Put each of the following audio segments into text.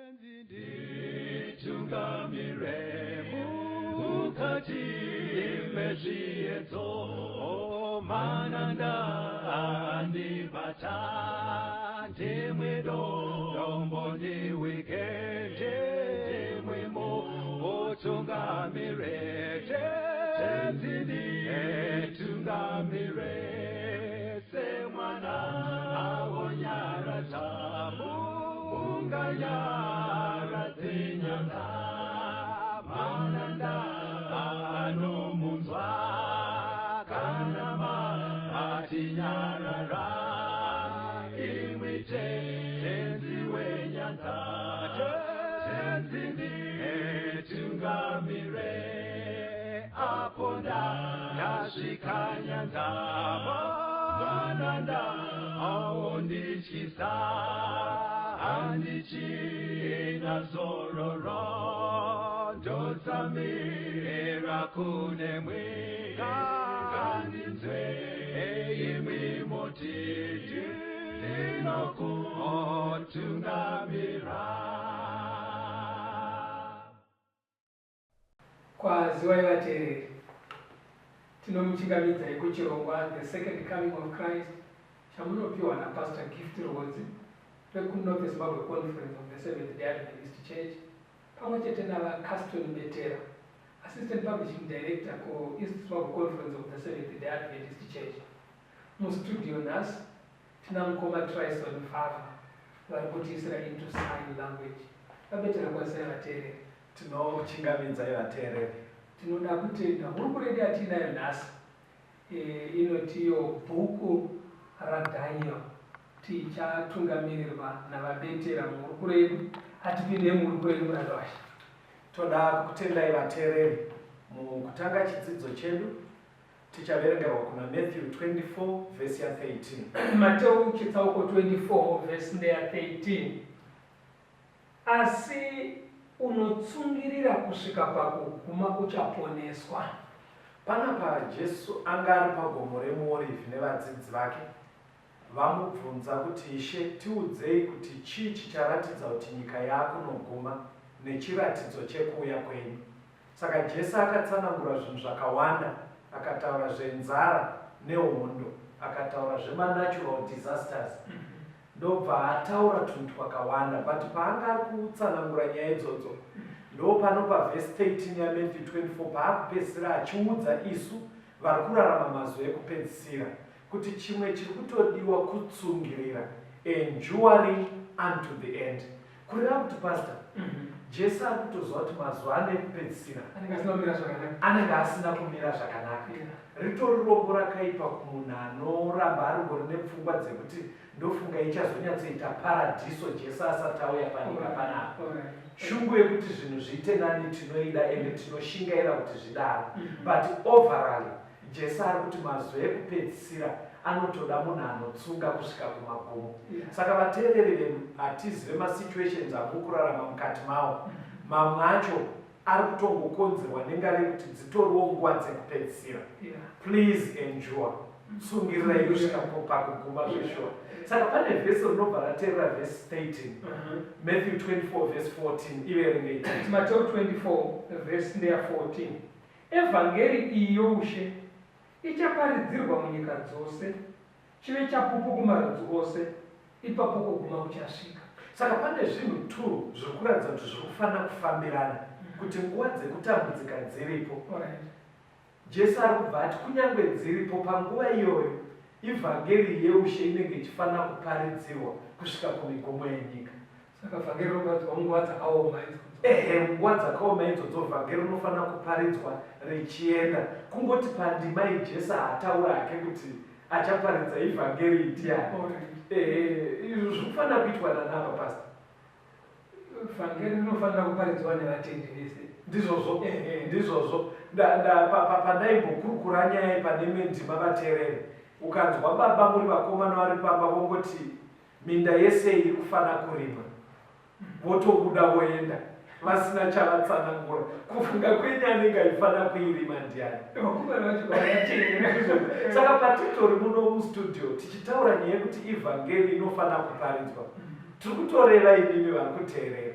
Nditungamire mukati mezviedzo, mananda andibata, ndimwe dombo ndiwike, ndimwe mutungamire, Tenzi nditungamire, semwana awonyaradza munganyaradze nyanga, mananda anomunzwa kana matinyarara, imwi Tenzi wenyanza, Tenzi nditungamire, apo ndasvika nyanza, mananda aondityisa, handichina zororo, ndotsamira kunemwi, ngandinzwe imwi moti ndinokutungamira. Kwaziwai vateereri, tinomuchingamidzai kuchirongwa The Second Coming of Christ chamunopiwa naPastor Gift Rwodzi vekuNorth Zimbabwe Conference of the Seventh Day Adventist Church pamwe chete naVaCaston Betera, Assistant Publishing Director kuEast Zimbabwe Conference of the Seventh Day Adventist Church. Mustudio nhasi tina mukoma Tryson Vava vari kutiisira into sign language. VaBetera, kwazisai vateereri. Tinochingamidzai vateereri. Tinoda kutenda hurukuro yedu yatiinayo nhasi inotiyo bhuku raDaniel. Tichatungamirirwa naVaBetera muhurukuro yedu. Atipindei muhurukuro yedu, muranda washe. Toda kukutendai vateereri. Mukutanga chidzidzo chedu tichaverengerwa kuna Matthew 24 vhesi ya13. Mateu chitsauko 24 vhesi ndeya 13. Asi unotsungirira kusvika pakuguma uchaponeswa. Panapa Jesu anga ari pagomo remuOrivhi nevadzidzi vake. Vamubvunza kuti, "Ishe, tiudzei kuti chii chicharatidza kuti nyika yaakunoguma, nechiratidzo chekuuya kwenyu." Saka Jesu akatsanangura zvinhu zvakawanda, akataura zvenzara nehondo, akataura zvemanatural disasters, ndobva ataura tunhu twakawanda. But paanga ari kutsanangura nyaya idzodzo, ndo pano pavhesi 13 yaMatthew 24 paakupedzisira achiudza isu vari kurarama mazuva ekupedzisira kuti chimwe chiri kutodiwa kutsungirira, enduring unto the end. Kureva kuti, Pastor, Jesu ari kutoziva kuti mazuva ano ekupedzisira anenge asina kumira zvakanaka. Anenge asina kumira zvakanaka. Ritori rombo rakaipa kumunhu anoramba aringori nepfungwa dzekuti ndofunga ichazonyatsoita paradhiso Jesu asati auya panyika panapa. Shungu yekuti zvinhu zviite nani tinoida, ende tinoshingaira kuti zvidaro, but overall Jesu ari kuti mazuva ekupedzisira anotoda munhu anotsunga kusvika kumagumo. Saka vateereri vedu, hatizive masituations amuri kurarama mukati mawo. Mamwe acho ari kutongokonzerwa nengave yekuti dzitoriwo nguva dzekupedzisira. Please endure, tsungirirai kusvika pakuguma zveshuwa. Saka pane vhesi rinobva rateerera vhesi 13, Matthew 24 vhesi 14, iverengei. Mateo 24 vhesi ndeya 14. Evhangeri iyi youshe ichaparidzirwa munyika dzose, chive chapupu kumarudzi ose, ipapo kuguma kuchasvika. Saka pane zvinhu two zviri kuratidza kuti zviri kufanira kufambirana kuti nguva dzekutambudzika dziripo. Jesu ari kubva ati kunyange dziripo, panguva iyoyo ivhangeri yeushe inenge ichifanira kuparidzirwa kusvika kumigumo yenyika. Saka vhangeri rinoparidzwa munguva dzakaoma idzodzo. Ehe, munguva dzakaoma idzodzo vhangeri rinofanira kuparidzwa richienda. Kungoti pandima iyi Jesu haataura hake kuti achaparidza ivhangeri ndiani. Ehe, izvo zviri kufanira kuitwa nanapa, Pastor? Vhangeri rinofanira kuparidzwa nevatendi vese. Ndizvozvo. Ndizvozvo. Pandaimbokurukura nyaya pane imwe ndima, vateereri, ukanzwa baba muri vakomana vari pamba vongoti minda yese iri kufanira kurimwa, votobuda voenda vasina chavatsanangura, kufunga kwenyu anenge aifanira kuirima ndiani? Vakomana vacho vakateerera. Saka patitori muno mustudio tichitaura nyaya yekuti ivhangeri inofanira kuparidzwa. Tiri kutoreva imimi vari kuteerera.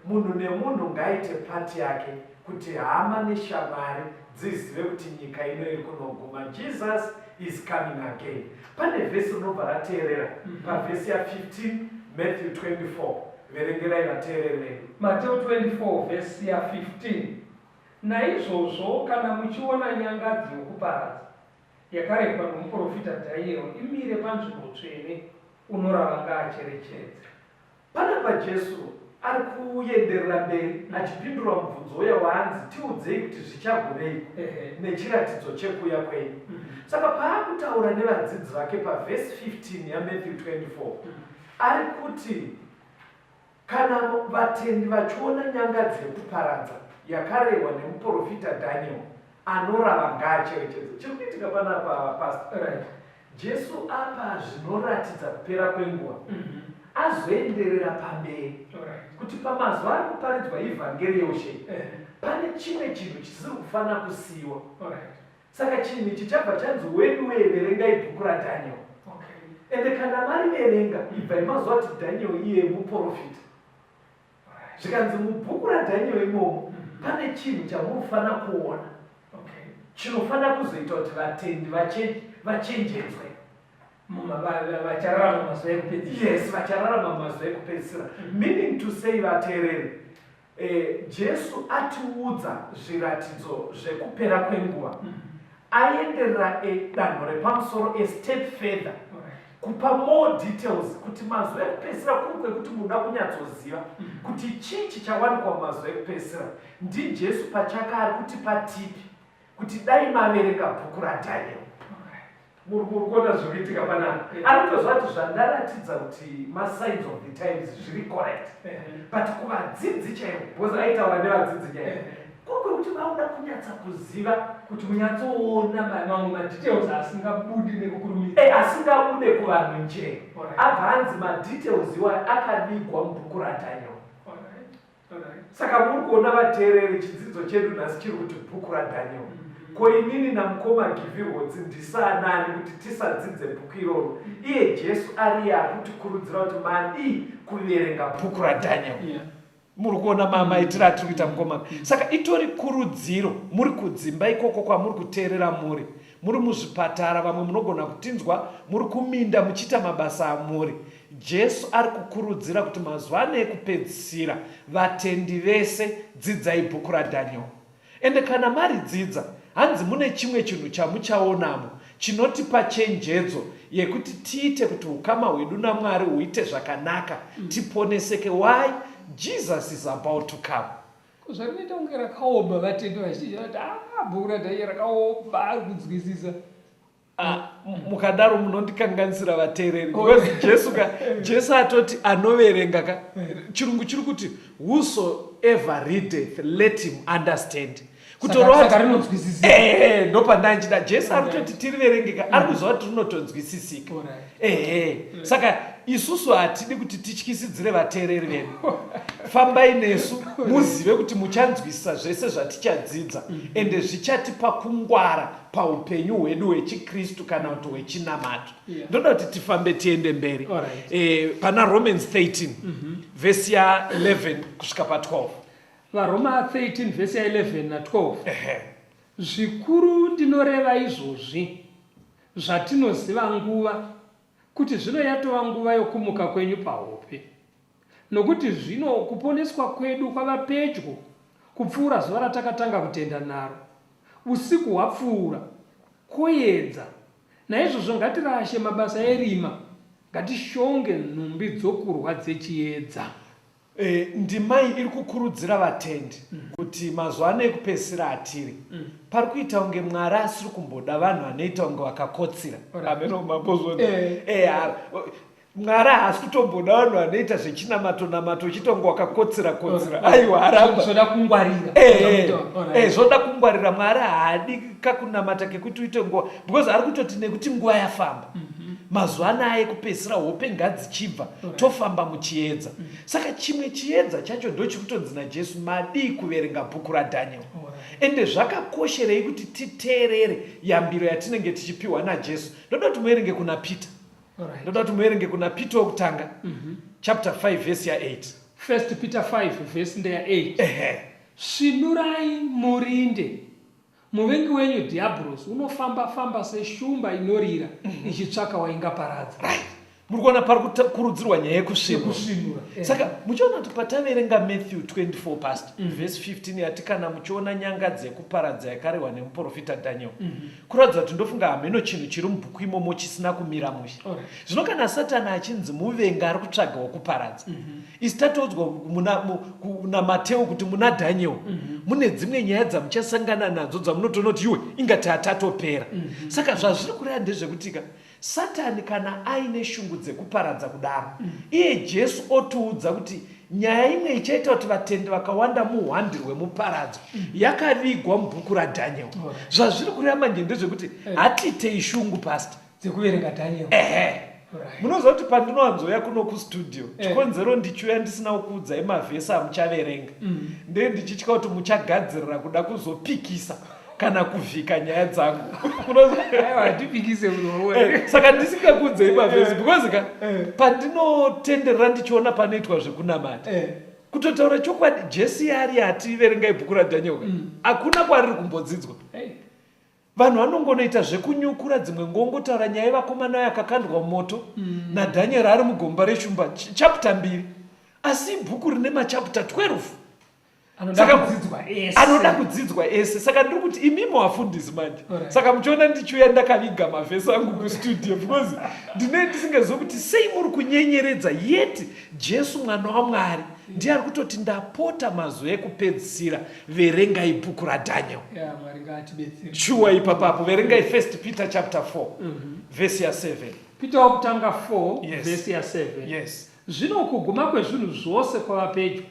Munhu nemunhu ngaaite part yake kuti hama neshamwari dzizive kuti nyika ino iri kunoguma. Jesus is coming again. Pane vhesi rinobva rateerera pavhesi ya 15 Matthew 24. Verengerai vateereri vedu. Mateo 24 vhesi ya 15 Naizvozvo kana muchiona nyangadzi yokuparadza, yakarehwa nomuprofita Dhanieri, imire panzvimbo tsvene, unorava ngaacherechedze. Panapa Jesu ari kuenderera mberi achipindura mubvunzo uya waanzi tiudzei kuti zvichagoveiko nechiratidzo chekuuya kwenyu. Saka paakutaura nevadzidzi vake pavhesi 15 yaMatthew 24 ari kuti Kana vatendi vachiona nyangadzi yekuparadza yakarehwa nemuporofita Daniel, anorava ngaacherechedze. Chiri kuitika panapa Pastor, Right. Jesu apa zvinoratidza kupera kwenguva. Azoenderera pamberi Alright. kuti pamazuva ari kuparidzwa ivhangeri yeushe pane chimwe chinhu chisiri kufanira kusiyiwa. Alright. Saka chinhu ichi chabva chanzi weduwee verengai bhuku raDaniel. Okay. Ende kana mariverenga ibvai maziva kuti Daniel iye muporofita. Alright. Zvikanzi mubhuku raDaniel imomo pane chinhu chamunofanira kuona Okay. chinofanira kuzoita kuti vatendi vachenjedzwe. Vachararama mazuva ekupedzisira. Yes, vachararama mazuva ekupedzisira. Meaning to say vateereri, Jesu atiudza zviratidzo zvekupera kwenguva. Aenderera danho repamusoro, a step further, kupa more details kuti mazuva ekupedzisira kuri kwekuti munoda kunyatsoziva kuti chii chichawanikwa mumazuva ekupedzisira. NdiJesu pachake ari kutipa tipi kuti dai maverenga bhuku raDaniel. Muri kuona zviri kuitika panapa? Ari kutoziva kuti zvandaratidza kuti masigns of the times zviri correct, but kuvadzidzi chaivo, because aitaura nevadzidzi chaivo, kuri kwekuti vauda kunyatsa kuziva kuti munyatsoona mamwe madetails asingabudi nekukurumidza. Asingabude kuvanhu nje. Abva anzi madetails iwayo akavigwa mubhuku raDaniel. Saka muri kuona vateereri, chidzidzo chedu nhasi chiri kuti bhuku raDaniel. Ko inini namukoma Givirwodzi ndisaanani kuti tisadzidze bhuku iroro? Iye Jesu ariye ari kutikurudzira kuti madii kuverenga bhuku raDaniel. Muri kuona maitiro atiri kuita mukoma? Saka itori kurudziro muri kudzimba ikoko kwamuri kuteerera muri. Muri muzvipatara, vamwe munogona kutinzwa muri kuminda muchiita mabasa amuri. Jesu ari kukurudzira kuti mazuva ano ekupedzisira, vatendi vese dzidzai bhuku raDaniel. Ende kana maridzidza, hanzi mune chimwe chinhu chamuchaonamo chinotipa chenjedzo yekuti tiite kuti ukama hwedu naMwari huite zvakanaka, tiponeseke. Why? Jesus is about to come. Ko zvarinoita kunge rakaoma, vatendi vazhinji vanoti ah, bhuku raDaniel rakaoma, ari kunzwisisa. Ah, mukadaro munondikanganisira vateereri because Jesu ka Jesu atoti anoverenga ka chirungu chiri kuti whosoever readeth let him understand. Kutorova rinonzwisisika. Eh, ndopandanchida Jesu ari kutoti tiriverengeka, ari kuziva kuti rinotonzwisisika. Ehe, saka isusu hatidi kuti tityisidzire vateereri vedu. Fambai nesu muzive kuti muchanzwisisa zvese zvatichadzidza ende zvichatipa kungwara paupenyu hwedu hwechiKristu kana kuti hwechinamato. Ndoda kuti tifambe tiende mberi. Pana Romans 13 vhesi ya 11 kusvika pa 12. VaRoma 13 vhesi ya 11 na 12. Zvikuru ndinoreva izvozvi, zvatinoziva nguva, kuti zvino yatova nguva yokumuka kwenyu pahope. Nokuti zvino kuponeswa kwedu kwava pedyo kupfuura zuva ratakatanga kutenda naro. Usiku hwapfuura, kwoedza. Naizvozvo ngatirashe mabasa erima, ngatishonge nhumbi dzokurwa dzechiedza. Ndima iyi iri kukurudzira vatendi kuti mazuva ano ekupedzisira atiri pari kuita kunge Mwari asiri kumboda vanhu vanoita kunge vakakotsira. Ameno mambozviona. Mwari haasi kutomboda vanhu vanoita zvechinamato namato uchiita kunge wakakotsira kotsira. Aiwa, aramba. Zvoda kungwarira. Zvoda kungwarira. Mwari haadi kakunamata kekuti uite nguva, because ari kutoti nekuti nguva yafamba. Mazuva anaya ekupedzisira hope ngadzichibva, tofamba muchiedza. Saka chimwe chiedza chacho ndochikutonzi naJesu madii kuverenga bhuku raDaniel. Ende zvakakosherei kuti titeerere yambiro yatinenge tichipiwa naJesu. Ndoda kuti muverenge kuna Peter. Ndoda kuti muverenge kuna Peter wokutanga. Chapter 5 verse ya 8. First Peter 5 verse ndeya 8. Ehe. Svinurai murinde. Muvengi wenyu Dhiabhorosi unofamba-famba seshumba inorira ichitsvaka waingaparadza. Right. Muri kuona pari kukurudzirwa nyaya yekusvinura. Yekusvinura. Eh. Saka muchiona kuti pataverenga Matthew 24 past verse 15 yati kana muchiona nyanga dzekuparadza yakarehwa nemuprofita Daniel. Kuratidza kuti ndofunga hameno chinhu chiri mubhuku imomo chisina kumira mushe. Alright. Zvino kana Satani achinzi muvengi ari kutsvaga wekuparadza. Isu tatoudzwa muna, mu, kuna Mateo kuti muna Daniel mune dzimwe nyaya dzamuchasangana nadzo dzamunotoona kuti iwe ingati hatatopera. Saka zvazviri kureva ndezvekutika Satani kana aine shungu dzekuparadza kudaro, iye Jesu otiudza kuti nyaya imwe ichaita kuti vatendi vakawanda muhwandirwe muparadzo yakavigwa mubhuku raDaniel. Zvazviri kureva manje ndezvekuti hatiitei shungu, Pastor. Dzekuverenga Daniel. Ehe. Right. Munoziva kuti pandinowanzouya kuno kustudio, Eh. chikonzero ndichiuya ndisina kukuudzai mavhesi amuchaverenga, ndee ndichitya kuti muchagadzirira kuda kuzopikisa kana kuvhika nyaya dzangu. Munoziva? Aiwa, hatipikise munhu wawe. Saka ndisingakuudzei mavhesi because ka Eh. pandinotenderera ndichiona panoitwa zvekunamata, kutotaura chokwadi, Jesu ari ati verengai bhuku raDaniel ka, hakuna kwariri kumbodzidzwa. Hey. Vanhu vanongonoita zvekunyukura dzimwe ngongotaura nyaya yevakomana yakakandwa mumoto naDaniel ari mugomba reshumba, chapter 2, asi bhuku rine machapter 12. Anoda kudzidzwa ese. Anoda kudzidzwa ese. Saka ndiri kuti imimi wafundisi manje, saka muchiona ndichiuya ndakaviga mavhesi angu kustudio because ndinee ndisingazivi kuti sei muri kunyenyeredza, yet Jesu mwana waMwari ndiye ari kutoti ndapota mazuva ekupedzisira verengai bhuku raDaniel. Yeah, Mwari ngaatibetsere. Shuwa ipapapo verengai First Peter chapter 4 vhesi ya7. Peter wokutanga 4 vhesi ya7. Yes. Zvino kuguma kwezvinhu zvose kwava pedyo.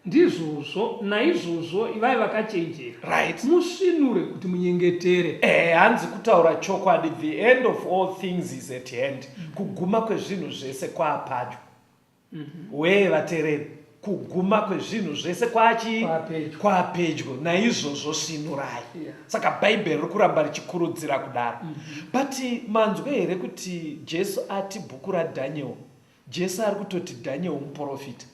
Ndizvozvo, naizvozvo ivai vakachenjera. Musvinure kuti munyengetere. Hanzi kutaura chokwadi, the end of all things is at hand. Kuguma kwezvinhu zvese kwaapadyo. Wee vateereri, kuguma kwezvinhu zvese kwachi Kwaapedyo. Kwaapedyo. Naizvozvo svinurai. Saka Bhaibheri riri kuramba richikurudzira kudaro. But manzwe here kuti Jesu ati bhuku raDaniel, Jesu ari kutoti Daniel muprofita?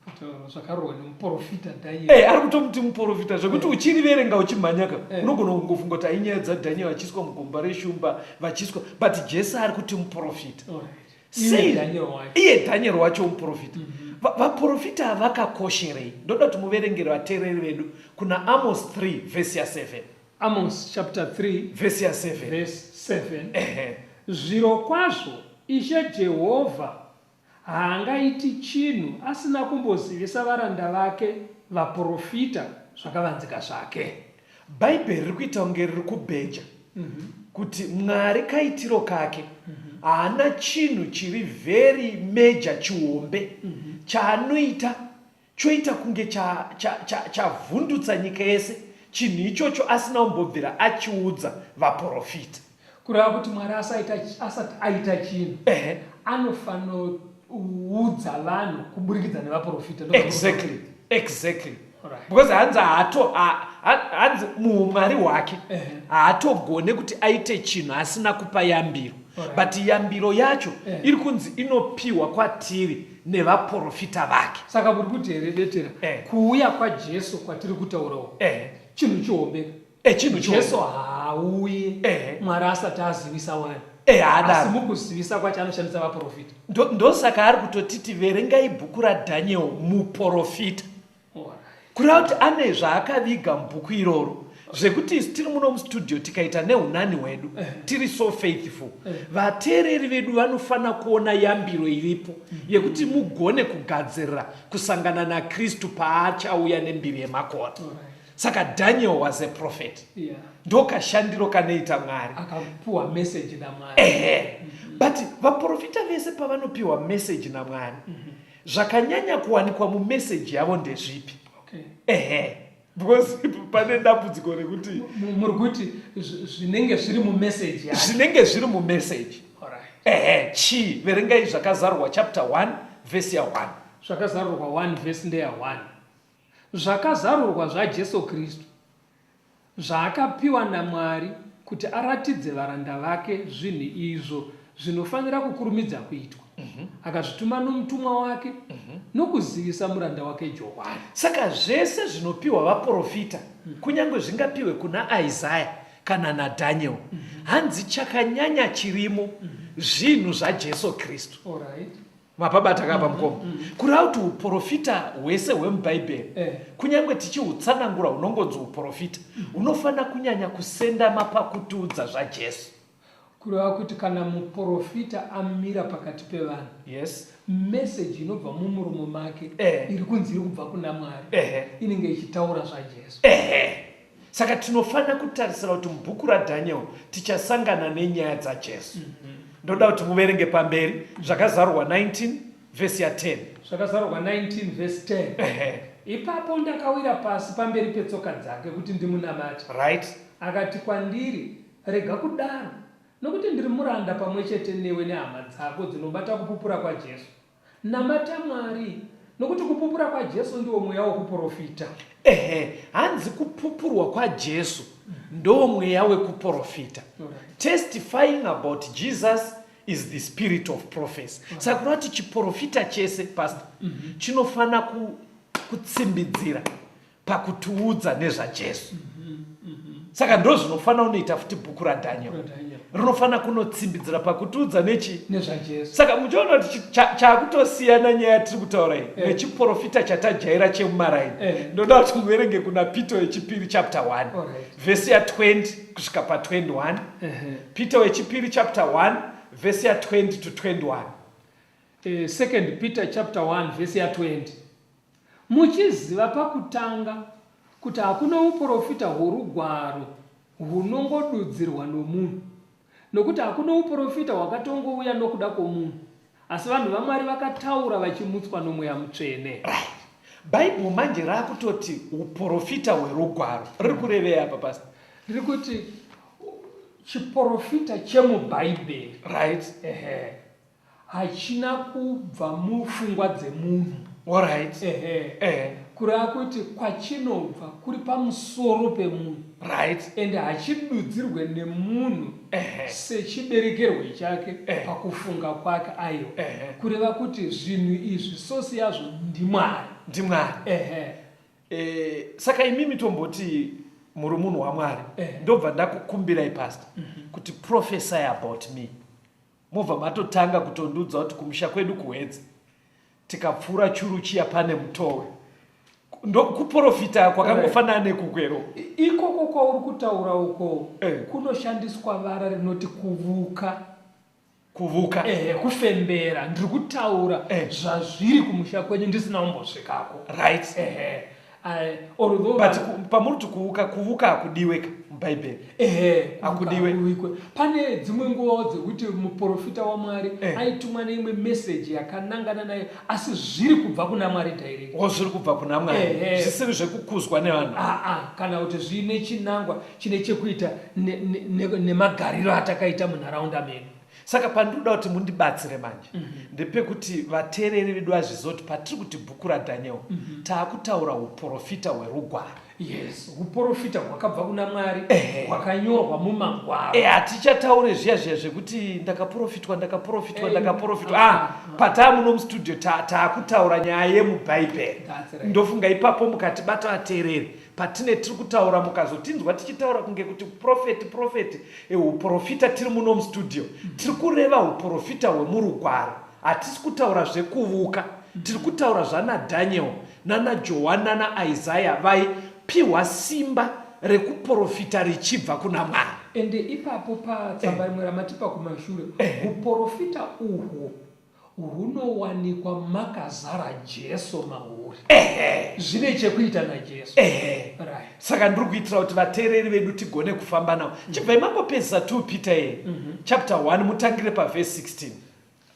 Kutaura zvakarehwa nemuprofita Daniel. Ari kutomuti muprofita zvekuti uchiriverenga uchimhanyaka, unogona kungofunga kuti ainyaya dzaDaniel vachiiswa mugomba reshumba vachiiswa, but Jesu ari kuti muprofita. Iye Sei? Daniel wacho. Iye Daniel wacho muprofita. Vaprofita vakakosherei? Ndoda kuti muverengere vateereri vedu kuna Amos 3 vhesi ya7. Amos chapter 3 vhesi ya7. Verse 7. Ehe. Zviro kwazvo Ishe Jehovha haangaiti chinhu asina kumbozivisa varanda vake vaprofita zvakavanzika zvake. Bhaibheri riri kuita kunge riri kubheja kuti Mwari kaitiro kake haana chinhu chiri very major chihombe chaanoita choita kunge chavhundutsa nyika yese, chinhu ichocho asina kumbobvira achiudza vaprofita. Kureva kuti Mwari asati aita chinhu, anofanoudza vanhu kuburikidza nevaprofita. Exactly. Because hanzi haato hanzi muumwari hwake haatogone kuti aite chinhu asina kupa yambiro. But yambiro yacho iri kunzi inopiwa kwatiri nevaprofita vake. Saka muri kuti here, Betera, kuuya kwaJesu kwatiri kutaurawo chinhu chihombe? Chinhu chihombe. Jesu haauyi Mwari asati azivisa wani. Haadaro. Asi mukuzivisa kwacho anoshandisa vaprofita. Ndosaka ari kutotiti verengai bhuku raDaniel muprofita. Kureva kuti ane zvaakaviga mubhuku iroro zvekuti isu tiri muno mustudio tikaita neunani hwedu tiri so faithful, vateereri vedu vanofanira kuona yambiro iripo yekuti mugone kugadzirira kusangana naKristu paachauya nembiri yemakore. Saka Daniel was a prophet. Ndokashandiro kanoita Mwari. Akapuwa message naMwari. Ehe. But vaprofita vese pavanopiwa message naMwari, zvakanyanya kuwanikwa mumeseji yavo ndezvipi? Ehe, because pane dambudziko rekuti Muri kuti zvinenge zviri mumeseji yacho. Zvinenge zviri mumeseji. Ehe, chii? Verengai Zvakazarurwa chapter 1 vhesi ya1. Zvakazarurwa 1 vhesi ndeya 1. Zvakazarurwa zvaJesu Kristu, zvaakapiwa naMwari kuti aratidze varanda vake zvinhu izvo zvinofanira kukurumidza kuitwa. Akazvituma nomutumwa wake nokuzivisa muranda wake Johwani. Saka zvese zvinopiwa vaprofita, kunyange zvingapiwe kuna Isaya kana naDaniel, hanzi chakanyanya chirimo zvinhu zvaJesu Kristu. Alright. Mapabata kapa mukoma. Kureva kuti uprofita hwese hwemubhaibheri, kunyange tichihutsanangura hunongonzi uprofita, hunofanira kunyanya kusendama pakutiudza zvaJesu. Kureva kuti kana muprofita amira pakati pevanhu, Message inobva mumuromo make iri kunzi iri kubva kuna Mwari inenge ichitaura zvaJesu. Ehe. Saka tinofanira kutarisira kuti mubhuku raDaniel tichasangana nenyaya dzaJesu. Ndoda kuti muverenge pamberi Zvakazarurwa 19 vhesi ya 10. Zvakazarurwa 19 vhesi 10. Ipapo ndakawira pasi pamberi petsoka dzake kuti ndimunamate. Akati kwandiri, Rega kudaro, nokuti ndiri muranda pamwe chete newe nehama dzako dzinobata kupupura kwaJesu. Namata Mwari, nokuti kupupura kwaJesu ndiwo mweya wokuporofita. Ehe, hanzi kupupurwa kwaJesu ndo mweya wekuporofita. Testifying about Jesus is the spirit of prophecy. Saka kureva kuti chiporofita chese, pastor, chinofana kutsimbidzira pakutiudza nezvaJesu. Saka ndozvinofanira kunoita futi bhuku raDaniel, rinofanira kunotsimbidzira pakutiudza nechi nezvaJesu. Saka muchiona kuti chaakutosiyana nyaya yatiri kutaura iyi nechiprofita chatajaira chemumaraini. Ndoda kuti muverenge kuna Peter wechipiri chapter 1 vhesi ya 20 kusvika pa 21. Peter wechipiri chapter 1 vhesi ya 20 to 21. Second Peter chapter 1 vhesi ya 20. Muchiziva pakutanga kuti hakuna uporofita hworugwaro hunongodudzirwa nomunhu, nokuti hakuna uporofita hwakatongouya nokuda kwomunhu, asi vanhu vaMwari vakataura vachimutswa noMweya Mutsvene. Right. Bible manje rakutoti uporofita hwerugwaro. Riri kurevei apa, Pastor? Riri kuti chiporofita chemuBhaibheri. Right. Ehe. Hachina kubva mupfungwa dzemunhu. Alright. Ehe. Eh. Kureva kuti kwachinobva kuri pamusoro pemunhu. Right. Ende hachidudzirwe nemunhu Ehe. sechiberekerwe chake Eh. pakufunga kwake aiwa. Ehe. Kureva kuti zvinhu izvi source yazvo ndiMwari. NdiMwari. Ehe. Eh, saka imimi tomboti muri munhu waMwari. Eh. Ndobva ndakukumbirai, Pastor, kuti prophesy about me. Mobva matotanga kutondiudza kuti kumusha kwedu kuHwedza tikapfuura churu chiya pane mutowe. Ndokuporofita kwakangofanana nekukwero. Ikoko kwauri kutaura uko kunoshandiswa vara rinoti kuvuka. Kuvuka. Ehe, kufembera. Ndiri kutaura zvazviri kumusha kwenyu ndisina kumbosvikako. Ehe. Although But pamuri kuti kuvuka, kuvuka hakudiwe ka muBhaibheri. Ehe, Hakudiwe. Hakudiwe. Pane dzimwe nguvawo dzekuti muporofita waMwari aitumwa neimwe message yakanangana naye, asi zviri kubva kuna Mwari direct. O, zviri kubva kuna Mwari. Zvisiri zvekukuzwa nevanhu. Aa, kana kuti zviine chinangwa chine chekuita nemagariro atakaita munharaunda medu. Saka pandinoda kuti mundibatsire manje ndepekuti vateereri vedu vazvizive kuti patiri kuti bhuku raDaniel taakutaura uprofita hwerugwaro. Yes, uprofita hwakabva kuna Mwari, hwakanyorwa mumagwaro. Hatichataure zviya zviya zvekuti ndakaprofitwa, ndakaprofitwa, ndakaprofitwa. Pataa muno mustudio taakutaura nyaya yemubhaibheri. That's right. Ndofunga ipapo mukatibata vateereri patine tiri kutaura, mukazotinzwa tichitaura kunge kuti profeti, profeti, uprofita tiri muno mustudio, tiri kureva uprofita hwemurugwaro. Hatisi kutaura zvekuvuka, tiri kutaura zvana Daniel nana Johani nana Isaiah vaipiwa simba rekuprofita richibva kuna Mwari. Ende ipapo patsamba rimwe ramatipa kumashure, uprofita uhwo hunowanikwa makazara Jesu mahuri. Zvine chekuita naJesu. Right. Saka ndiri kuitira kuti vateereri vedu tigone kufamba navo. Chibvai mangopedzisa 2 Peter iyi, chapter 1, mutangire pavhesi 16.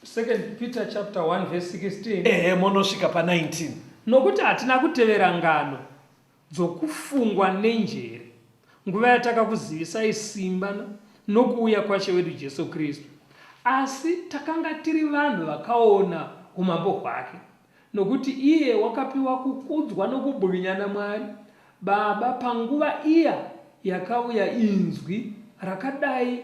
2 Peter chapter 1 verse 16. Ehe, monosvika pa 19. Nokuti hatina kutevera ngano dzokufungwa nenjere, nguva yatakakuzivisai simba nokuuya kwaShe wedu Jesu Kristu, asi takanga tiri vanhu vakaona umambo hwake. Nokuti iye wakapiwa kukudzwa nokubwinya naMwari Baba panguva iya yakauya inzwi rakadai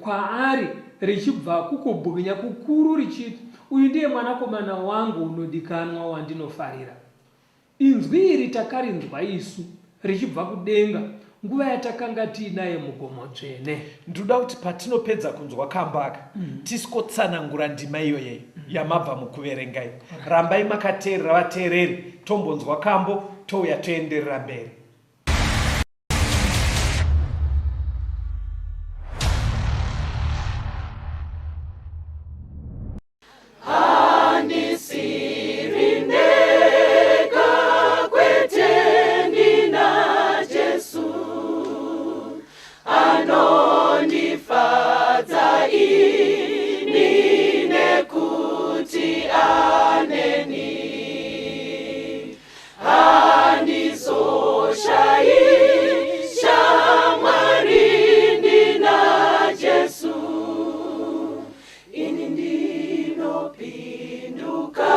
kwaari. richibva kukubwinya kukuru richiti, Uyu ndiye Mwanakomana wangu unodikanwa wandinofarira. Inzwi iri takarinzwa isu richibva kudenga nguva yatakanga tiinaye mugomo dzvene. Ndinoda kuti patinopedza kunzwa kambo aka mm. tisikotsanangura ndima iyoyeyo mm. yamabva mukuverengai. Rambai makateerera vateereri, tombonzwa kambo touya toenderera mberi. Handisiri ndega kwete ndina Jesu anondifadza ini nekuti aneni Handizoshayi shamwari ndina Jesu ini ndinopinduka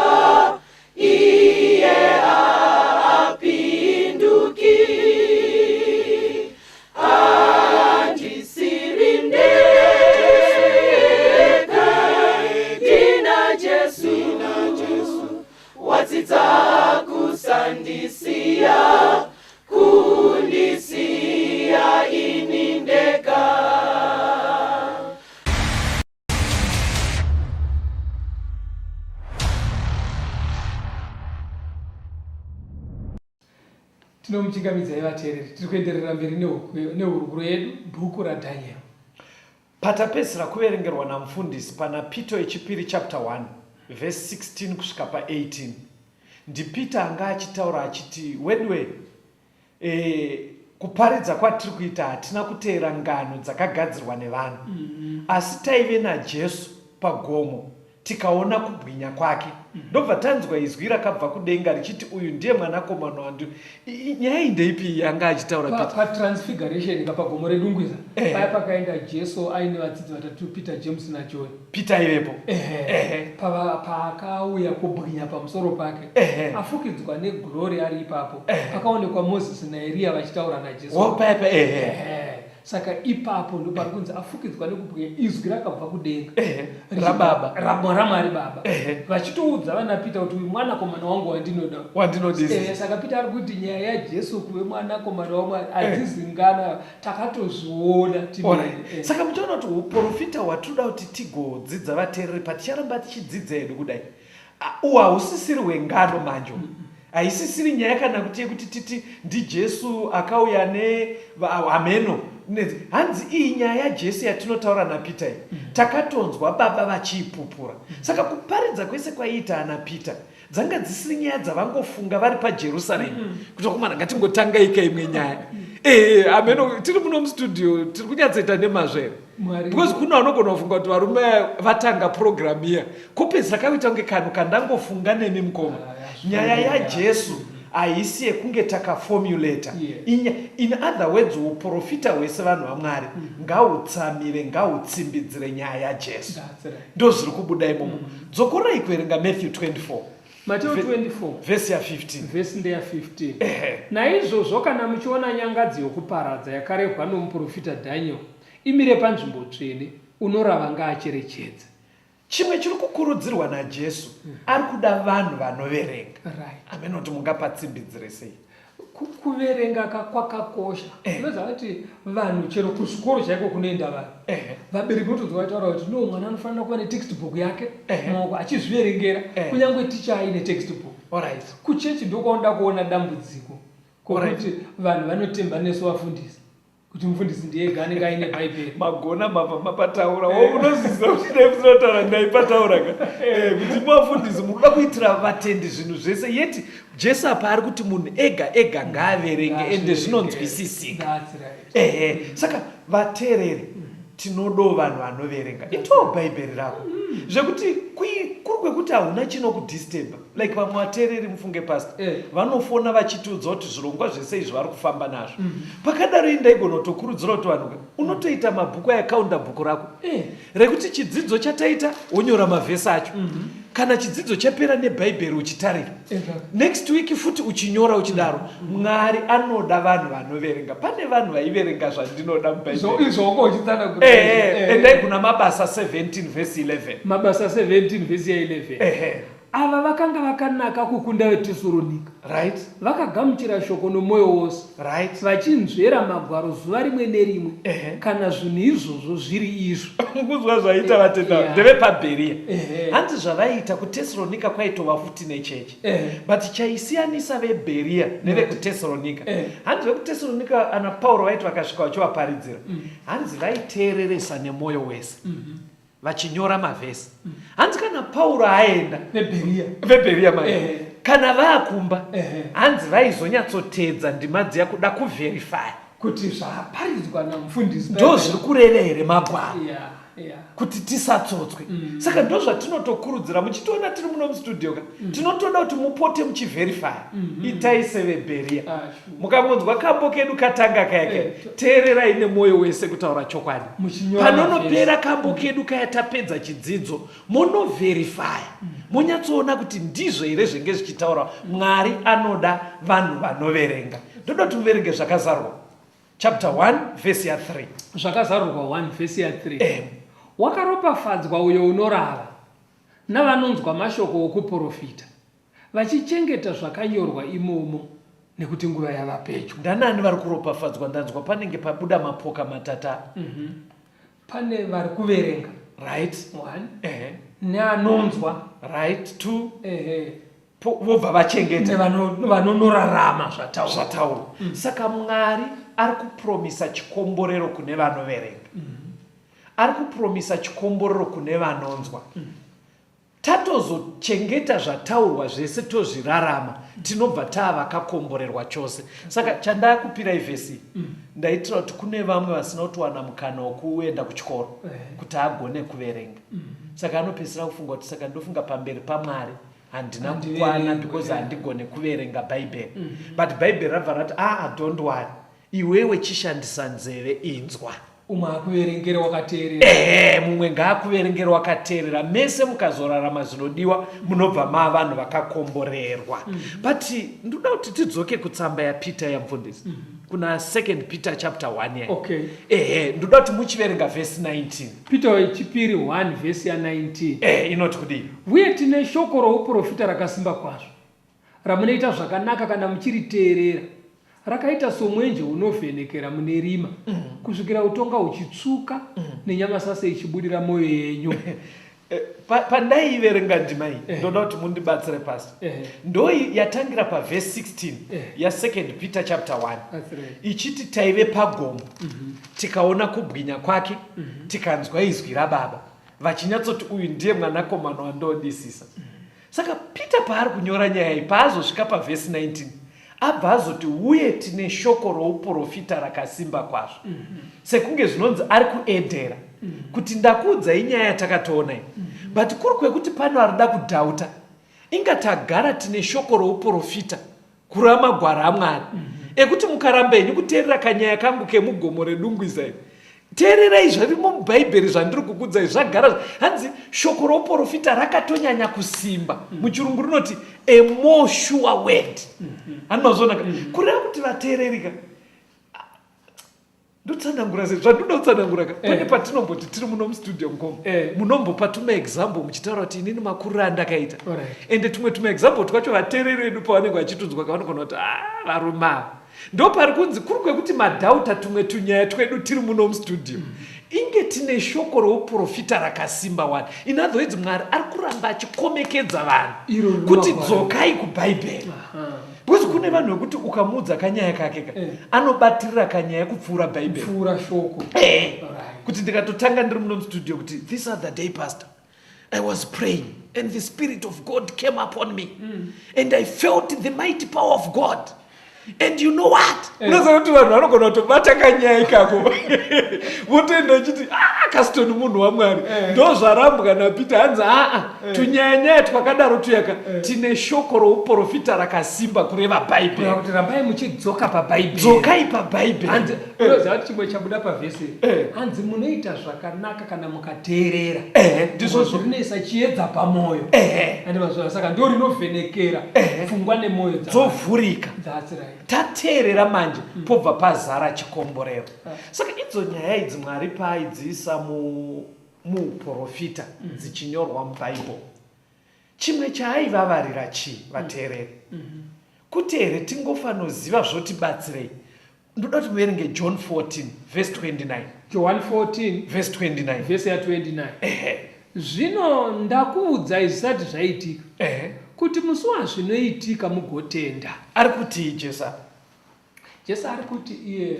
iye haapinduki handisiri ndega ndina Jesu Wadzidza kusandisiya, kundisiya ini ndega. Tinomuchingamidzai vateereri, tiri kuenderera mberi nehurukuro yedu bhuku raDaniel. Patapedzisira kuverengerwa namufundisi pana Pito yechipiri chapter 1 verse 16 kusvika pa 18 ndiPeter anga achitaura achiti weduwe e, kuparidza kwatiri kuita hatina kuteera ngano dzakagadzirwa nevanhu mm -hmm. asi taive naJesu pagomo tikaona kubwinya kwake ndobva tanzwa izwi rakabva kudenga richiti uyu ndiye mwanakomana wandu nyaya iyi ndeipi yanga achitaura Peter? Patransfiguration ka pagomo redungwiza eh. paya pakaenda Jesu aine vadzidzi vatatu Peter, James naJohn. Peter aivepo. Paakauya kubwinya pamusoro pake afukidzwa neglory ari ipapo pakaonekwa Moses naEriya vachitaura naJesu. Paya pa ehe. Saka ipapo ndopari kunzi afukidzwa nekubwinya izwi rakabva kudenga rababa raMwari Baba vachitoudza vana Peter kuti uyu mwanakomana wangu wandinoda wandinodisa. Saka Peter ari kuti nyaya yaJesu kuve mwanakomana waMwari hadzizingana takatozviona timene. Saka muchaona kuti uprofita hwatinoda kuti tigodzidza vateereri paticharamba tichidzidza hedu kudai Uhu hausisiri hwengano manje uhu. Haisisiri nyaya kana kuti yekuti titi ndiJesu akauya ne hameno. Hanzi iyi nyaya yaJesu yatinotaura naPeter iyi mm. takatonzwa baba vachiipupura. Mm. Saka kuparidza kwese kwaiita ana Peter dzanga dzisiri nyaya dzavangofunga vari paJerusarema mm. kuti vakomana ngatingotangaika imwe nyaya. Mm. Eh, hameno tiri muno mustudio tiri kunyatsoita nemazvo here? Because kune vanogona kufunga kuti varume vatanga program iya kopedzisa kakuita kunge kanhu kandangofunga nemi mukoma ah, nyaya yajesu haisi yekunge takaformulata yes. in other words uprofita hwese vanhu vamwari mm. ngautsamire ngautsimbidzire nyaya yajesu right. ndozviri kubuda imomo mm. dzokorai kuverenga matthew 24 Mateo 24 vhesi ya 15 vhesi ndeya 15 naizvozvo kana muchiona nyangadzi yokuparadza yakarehwa nomuprofita Daniel imire panzvimbo tsvene, unorava ngaacherechedze. Chimwe chiri kukurudzirwa naJesu mm. ari kuda vanhu vanoverenga. Right. Ameno kuti mungapatsimbidzire sei. Kuverenga kwakakosha. Eh. Unoziva kuti vanhu chero kuzvikoro chaiko kunoenda vanhu. Eh. Vabereki votonzwa vachitaura kuti no mwana anofanira kuva netextbook yake eh. maoko achizviverengera eh. kunyange ticha aine textbook. Alright. Kuchechi ndokwaoda kuona dambudziko. Kokuti vanhu vanotemba nesu vafundisi. kuti mufundisi ndiye ega anenge aine bhaibheri magona mabva mapataura wo unoziva kuti dai musinotaura ndaipataura ka eh, kuti mafundisi munoda kuitira vatendi zvinhu zvese yeti jesu apa ari kuti munhu ega ega ngaaverenge ende zvinonzwisisika ehe saka vateereri tinodawo vanhu vanoverenga itowo bhaibheri rako mm. zvekuti kuri kwekuti hauna chinokudisturba like vamwe vateereri mufunge past eh. vanofona vachitiudza kuti zvirongwa zvese izvi vari kufamba nazvo mm. pakadaro ini ndaigona kutokurudzira kuti vanhu unotoita mabhuku aya kaunda bhuku rako eh. rekuti chidzidzo chataita wonyora mavhesi acho mm -hmm. Kana chidzidzo chapera nebhaibheri uchitarira, next week futi uchinyora uchidaro. Mwari anoda vanhu vanoverenga. Pane vanhu vaiverenga zvandinoda mubhaibheriizvouchitsanangura. Endai kuna Mabasa 17 vhesi 11. Mabasa 17 vhesi ya 11. Ava vakanga vakanaka kukunda veTesaronika. Vakagamuchira shoko nomwoyo wose. Vachinzvera Magwaro zuva rimwe nerimwe, kana zvinhu izvozvo zviri izvo. Mukunzwa zvaiita vatenda ndevepaBheriya. Hanzi zvavaiita kuTesaronika kwaitova futi nechechi. But chaisiyanisa veBheriya nevekuTesaronika, hanzi vekuTesaronika ana Pauro vaiti vakasvika vachivaparidzira, hanzi vaiteereresa nemwoyo wese. Vachinyora mavhesi. Hanzi kana Pauro aenda, veBheriya mai, kana vaakumba, hanzi vaizonyatsotedza ndima dziya kuda kuverify kuti zvaparidzwa namufundisi ndo zviri kureva here Magwaro, kuti tisatsotswe. Saka ndo zvatinotokurudzira muchitiona tiri muno mustudio ka. Tinotoda kuti mupote muchiverify. Itai seveBheriya. Ah, sure. Mukangonzwa kambo kedu katanga kaya kaya, teererai nemwoyo wese kutaura chokwadi. Muchinyora. Panonopera kambo kedu kaya, tapedza chidzidzo, monoverifya, monyatsoona kuti ndizvo here zvenge zvichitaura. Mwari anoda vanhu vanoverenga. Ndoda kuti muverenge Zvakazarurwa chapter 1 vhesi ya3. Zvakazarurwa 1 vhesi ya3. Wakaropafadzwa uyo unorava navanonzwa mashoko okuprofita, vachichengeta zvakanyorwa imomo, nekuti nguva yava pedyo. Ndanani vari kuropafadzwa? Ndanzwa panenge pabuda mapoka matata. Pane vari kuverenga. One. Neanonzwa. Right, two. Vobva vachengeta. Nevanonorarama zvataurwa. Zvataurwa. Saka Mwari ari kupromisa chikomborero kune vanoverenga, ari kupromisa chikomborero kune vanonzwa. Tatozochengeta zvataurwa zvese, tozvirarama, tinobva taa vakakomborerwa chose. Saka chandakupirai vhesi, ndaitira kuti kune vamwe vasina kutowana mukana wekuenda kuchikoro kuti agone kuverenga. Saka anopedzisira kufunga kuti, saka ndofunga pamberi paMwari handina kukwana because handigone kuverenga Bhaibheri. But Bhaibheri rabva rati, aa, don't worry, iwewe chishandisa nzeve, inzwa. Umwe akuverengere wakateerera. Ehe, mumwe ngaakuverengere wakateerera. Mese mukazorarama zvinodiwa, munobva maa vanhu vakakomborerwa. But ndoda kuti tidzoke kutsamba yaPeter yamufundisi, kuna Second Peter chapter 1 ya. Ehe, ndoda kuti muchiverenga vhesi 19. Peter wechipiri 1 vhesi ya19. Inoti kudii? Uye tine shoko rouprofita rakasimba kwazvo, ramunoita zvakanaka kana muchiriteerera, rakaita somwenje unovhenekera mune rima, kusvikira utonga huchitsvuka nenyamasase ichibudira mwoyo yenyu. Pandaiverenga ndima iyi, ndoda kuti mundibatsire pasi. Ndo yatangira pavhesi 16 yaSecond Peter chapter 1, That's right. ichiti taive pagomo, tikaona kubwinya kwake, tikanzwa izwi raBaba vachinyatsoti, "Uyu ndiye mwanakomana wandodisisa." Saka Peter paari kunyora nyaya iyi, paazosvika pavhesi 19, abva azoti, "Uye tine shoko rouprofita rakasimba kwazvo," sekunge zvinonzi ari kuedhera kuti ndakuudzai nyaya yatakatoona iyi, but kuri kwekuti pano arida kudhauta, inga tagara tine shoko rouprofita, kureva magwara aMwari, ekuti mukaramba henyu kuteerera kanyaya kangu kemugomo reDungwiza iri, teererai zvarimo muBhaibheri zvandiri kukudzai zvagara. Hanzi shoko rouprofita rakatonyanya kusimba. Muchirungu rinoti "a more sure word". Hani mazvionaka? Kureva kuti vateererika, ndotsanangura sei zvandoda kutsanangura ka? Pane patinomboti tiri muno mustudio, mukoma, munombopa tumaexample muchitaura kuti inini makuriro andakaita. Ende tumwe tumaexample twacho vateereri vedu pavanenge vachitunzwa kavanogona kuti, "Ah, varume ava." Ndo pari kunzi kuri kwekuti madhauta tumwe tunyaya twedu tiri muno mustudio, inge tine shoko rouprofita rakasimba wani. In other words, Mwari ari kuramba achikomekedza vanhu Iro riri kuti Magwaro. dzokai kuBhaibheri, because kune vanhu vekuti ukamuudza kanyaya kake ka, anobatirira kanyaya kupfuura Bhaibheri. Pfuura shoko. Kuti ndikatotanga ndiri muno mustudio kuti, "This other day, pastor, I was praying and the Spirit of God came upon me and I felt the mighty power of God." And you know what? Unoziva kuti vanhu vanogona kutobata kanyaya ikako votoenda uchiti, ah, Caston munhu waMwari. Ndo zvarambwa naPeter, hanzi aa, tunyaya-nyaya twakadaro tuyaka, tine shoko rouprofita rakasimba, kureva Bhaibheri. Kureva kuti rambai muchidzoka paBhaibheri. Dzokai paBhaibheri. Hanzi, unoziva kuti chimwe chabuda pavhesi, hanzi munoita zvakanaka kana mukateerera. Ehe, ndizvozvo. Rinoisa chiedza pamwoyo. Andi mazviona? Saka ndo rinovhenekera pfungwa nemwoyo dzovhurika. That's right. Tateerera manje, pobva pazara chikomborero. Saka idzo nyaya idzi Mwari paaidziisa muuprofita, dzichinyorwa muBhaibheri, chimwe chaaivavarira chii, vateereri? Kuti here tingofanoziva zvotibatsirei? Ndoda kuti muverenge John 14 verse 29. John 14 verse 29. Vhesi ya29. Zvino ndakuudzai zvisati zvaitika, kuti musi wazvinoitika mugotenda. Ari kutii Jesu apa? Jesu ari kuti iye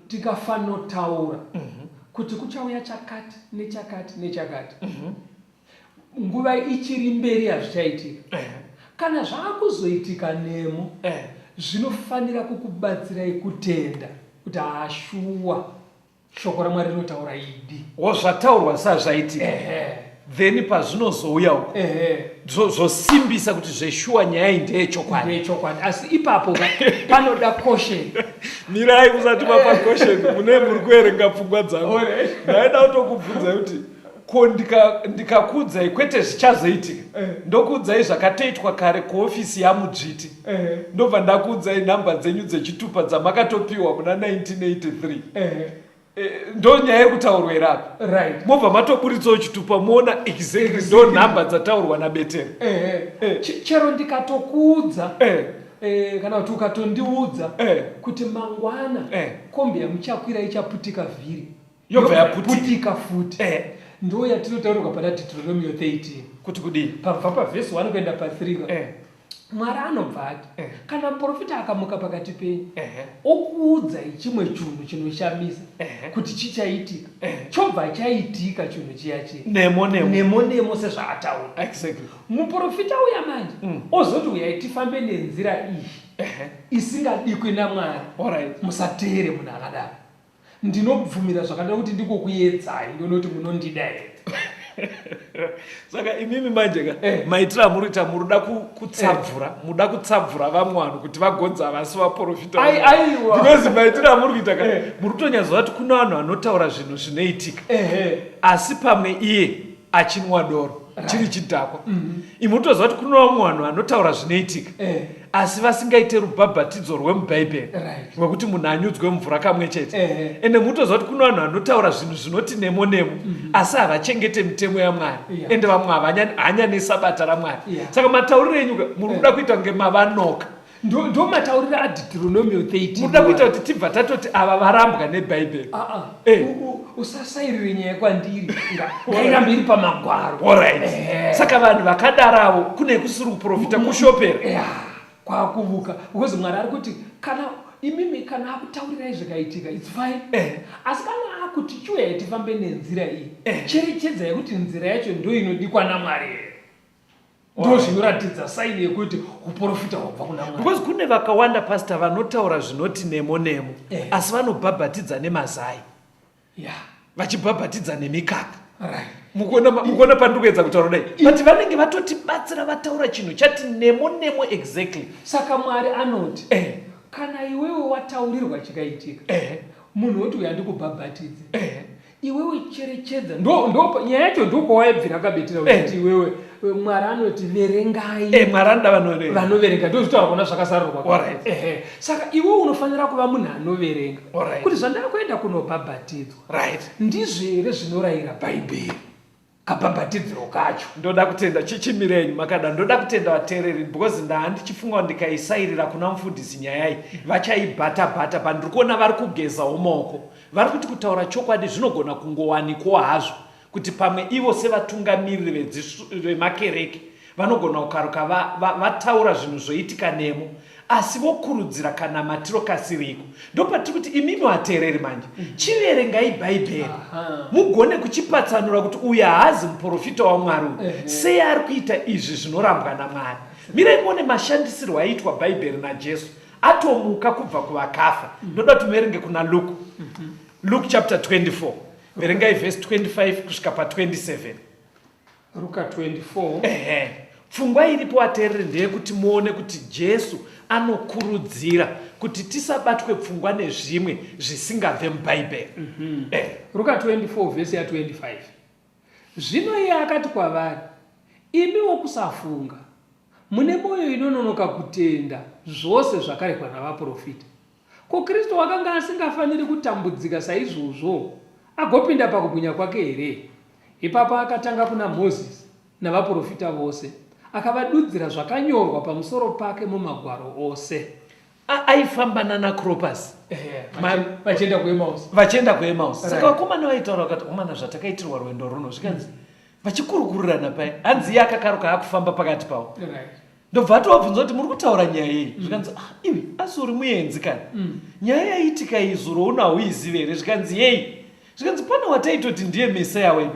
tikafanotaura kuti kuchauya chakati nechakati nechakati, nguva ichiri mberi hazvichaitika. Kana zvaakuzoitika nemo, zvinofanira kukubatsirai kutenda kuti haashuwa shoko raMwari rinotaura idi. Wo zvataurwa sazvaitika, then pazvinozouya uko, zvosimbisa kuti zveshuwa nyaya iyi ndeyechokwadi. Ndeyechokwadi, asi ipapo panoda caution. Mirai, musati mapa caution, mune muri kuverenga pfungwa dzangu. Ndaida kutokubvunzai kuti ko ndikakuudzai kwete zvichazoitika, ndokuudzai zvakatoitwa kare kuofisi yamudzviti, ndobva ndakuudzai nhamba dzenyu dzechitupa dzamakatopiwa muna 1983, ndo nyaya iri kutaurwa here apa? Right. Mobva matoburitsawo chitupa, moona exactly ndo nhamba dzataurwa naBetera. Chero ndikatokuudza, kana kuti ukatondiudza kuti mangwana kombi yamuchakwira ichaputika vhiri, yobva yaputika. Putika futi. Ndo yatinotaurirwa pana Deuteronomio 13. Kuti kudii? Pabva pavhesi 1 kuenda pa3, Mwari anobva ati, kana muprofita akamuka pakati penyu, okuudzai chimwe chinhu chinoshamisa kuti chichaitika, chobva chaitika chinhu chiya chiya nemo nemo, nemo nemo sezvaataura, muprofita uya manje ozoti, uyai tifambe nenzira iyi isingadikwi naMwari, musateere munhu akadaro. Ndinobvumira zvakadaro kuti ndikokuedzai, ndonoti munondida here. Saka imimi manje ka, maitiro amuri kuita, muruda kutsabvura, muda kutsabvura vamwe vanhu kuti vagonza havasi vaprofita. Aiwa. Because maitiro amuri kuita ka, muri kutonyatsoziva kuti kuna vanhu vanotaura zvinhu zvinoitika, asi pamwe iye achinwa doro, chiri chidhakwa. Imi mutoziva kuti kuna vamwe vanhu vanotaura zvinoitika, asi vasingaite rubhabhatidzo rwemubhaibheri rwekuti munhu anyudzwe mvura kamwe chete. Ende mutoziva kuti kuna vanhu vanotaura zvinhu zvinoti nemo nemo, asi havachengete mitemo yaMwari. Ende vamwe havanya nesabata raMwari. Saka matauriro enyu ka, muri kuda kuita kunge mavanoka. Ndo matauriro aDeuteronomio 13. Muda kuita kuti tibva tatoti ava varambwa nebhaibheri. Ah, ah. Usasairire nyaya kwandiri. Ngairambe iri pamagwaro. Alright. Saka vanhu vakadaravo kune kusiri kuprofita, kushopera. Yeah, kwakuvuka, because Mwari ari kuti kana imimi, kana akutaurirai zvikaitika, it's fine. Asi kana akuti chiuyai tifambe nenzira iyi, cherechedzai kuti nzira yacho ndo inodikwa naMwari here. Ndo zvinoratidza saini yekuti uprofita hwabva kuna Mwari. Because kune vakawanda, pastor, vanotaura zvinoti nemo nemo, asi vanobhabhatidza nemazai, vachibhabhatidza nemikaka. Mukuona pandiri kuedza kutaura kudai? But vanenge vatotibatsira, vataura chinhu chati nemo nemo exactly. Saka Mwari anoti, kana iwewe wataurirwa chikaitika, munhu woti uya ndikubhabhatidze, iwewe cherechedza. Ndo nyaya yacho, ndokwawaibvira akabetera uchiti iwewe, Mwari anoti verengai. Mwari anoda vanoverenga. Vanoverenga, ndo zvitaura kona zvakasarurwa. Ehe, saka iwe unofanira kuva munhu anoverenga kuti zvandakuenda kunobhabhatidzwa ndizvo here zvinorayira Bhaibheri, kabhabhatidziro kacho. Ndoda kutenda, chichimirenyu makada. Ndoda kutenda vateereri, because ndaa ndichifunga kuti ndikaisairira kuna mufundisi nyaya iyi, vachaibhata bhata. Pandiri kuona vari kugezawo maoko, vari kuti kutaura chokwadi zvinogona kungowanikwawo hazvo kuti pamwe ivo sevatungamiriri vemakereke vanogona kukaruka vataura zvinhu zvoitika nemo. Asi vokurudzira kanamatiro kasiriko. Ndopatiri kuti imimi vateereri manje, chiverengai Bhaibheri mugone kuchipatsanura kuti uyu haazi muprofita waMwari uyu. Sei ari kuita izvi zvinorambwa naMwari? Mirai muone mashandisirwo aiitwa Bhaibheri naJesu atomuka kubva kuvakafa. Ndoda kuti muverenge kuna Luke. Luke chapter 24. Verengai verse 25 kusvika pa 27. Ruka 24. Ehe. Pfungwa iripo vateereri ndeyekuti muone kuti Jesu anokurudzira kuti tisabatwe pfungwa nezvimwe zvisingabve muBhaibheri. Eh. Ruka 24 vhesi ya 25. Zvino iye akati kwavari, Imi vokusafunga, mune mwoyo inononoka kutenda zvose zvakarehwa navaprofita. Ko Kristu wakanga asingafaniri kutambudzika saizvozvo agopinda pakubwinya kwake here? Ipapo akatanga kuna Mozisi navaprofita vose, akavadudzira zvakanyorwa pamusoro pake mumagwaro ose. A- aifamba nana Cropus Vachienda kuEmausi. Vachienda kuEmausi. Saka vakomana vaitaura vakati, omana zvatakaitirwa rwendo runo, zvikanzi vachikurukurirana paya, hanzi iye akakaruka akufamba pakati pavo. Ndobva atovabvunza kuti muri kutaura nyaya yei? Zvikanzi, ah, iwe asi uri muenzi kani? Nyaya yaitika iyi zuro uno hauizive here? Zvikanzi yei? Zvikanzi pane wataitoti ndiye Meseya wedu.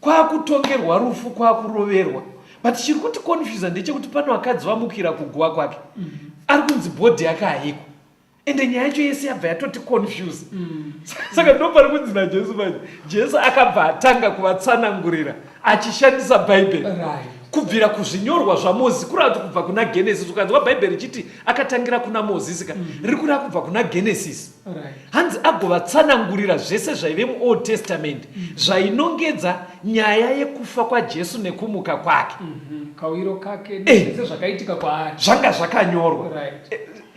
Kwakutongerwa rufu, kwakuroverwa. But chiri kuti confusa ndechekuti pane vakadzi vamukira kuguva kwake. Ari kunzi bhodhi yake haiko. Ende nyaya yacho yese yabva yatoti confuse. Saka ndopari kunzi naJesu manje. Jesu akabva atanga kuvatsanangurira achishandisa Bhaibheri. Kubvira kuzvinyorwa zvaMozisi, kureva kuti kubva kuna Genesis. Ukanzwa Bhaibheri richiti akatangira kuna Mozisi ka, riri kureva kubva kuna Genesis. Hanzi agovatsanangurira zvese zvaive muOld Testament zvainongedza nyaya yekufa kwaJesu nekumuka kwake. Kauyiro kake nezvese zvakaitika kwaari. Zvanga zvakanyorwa.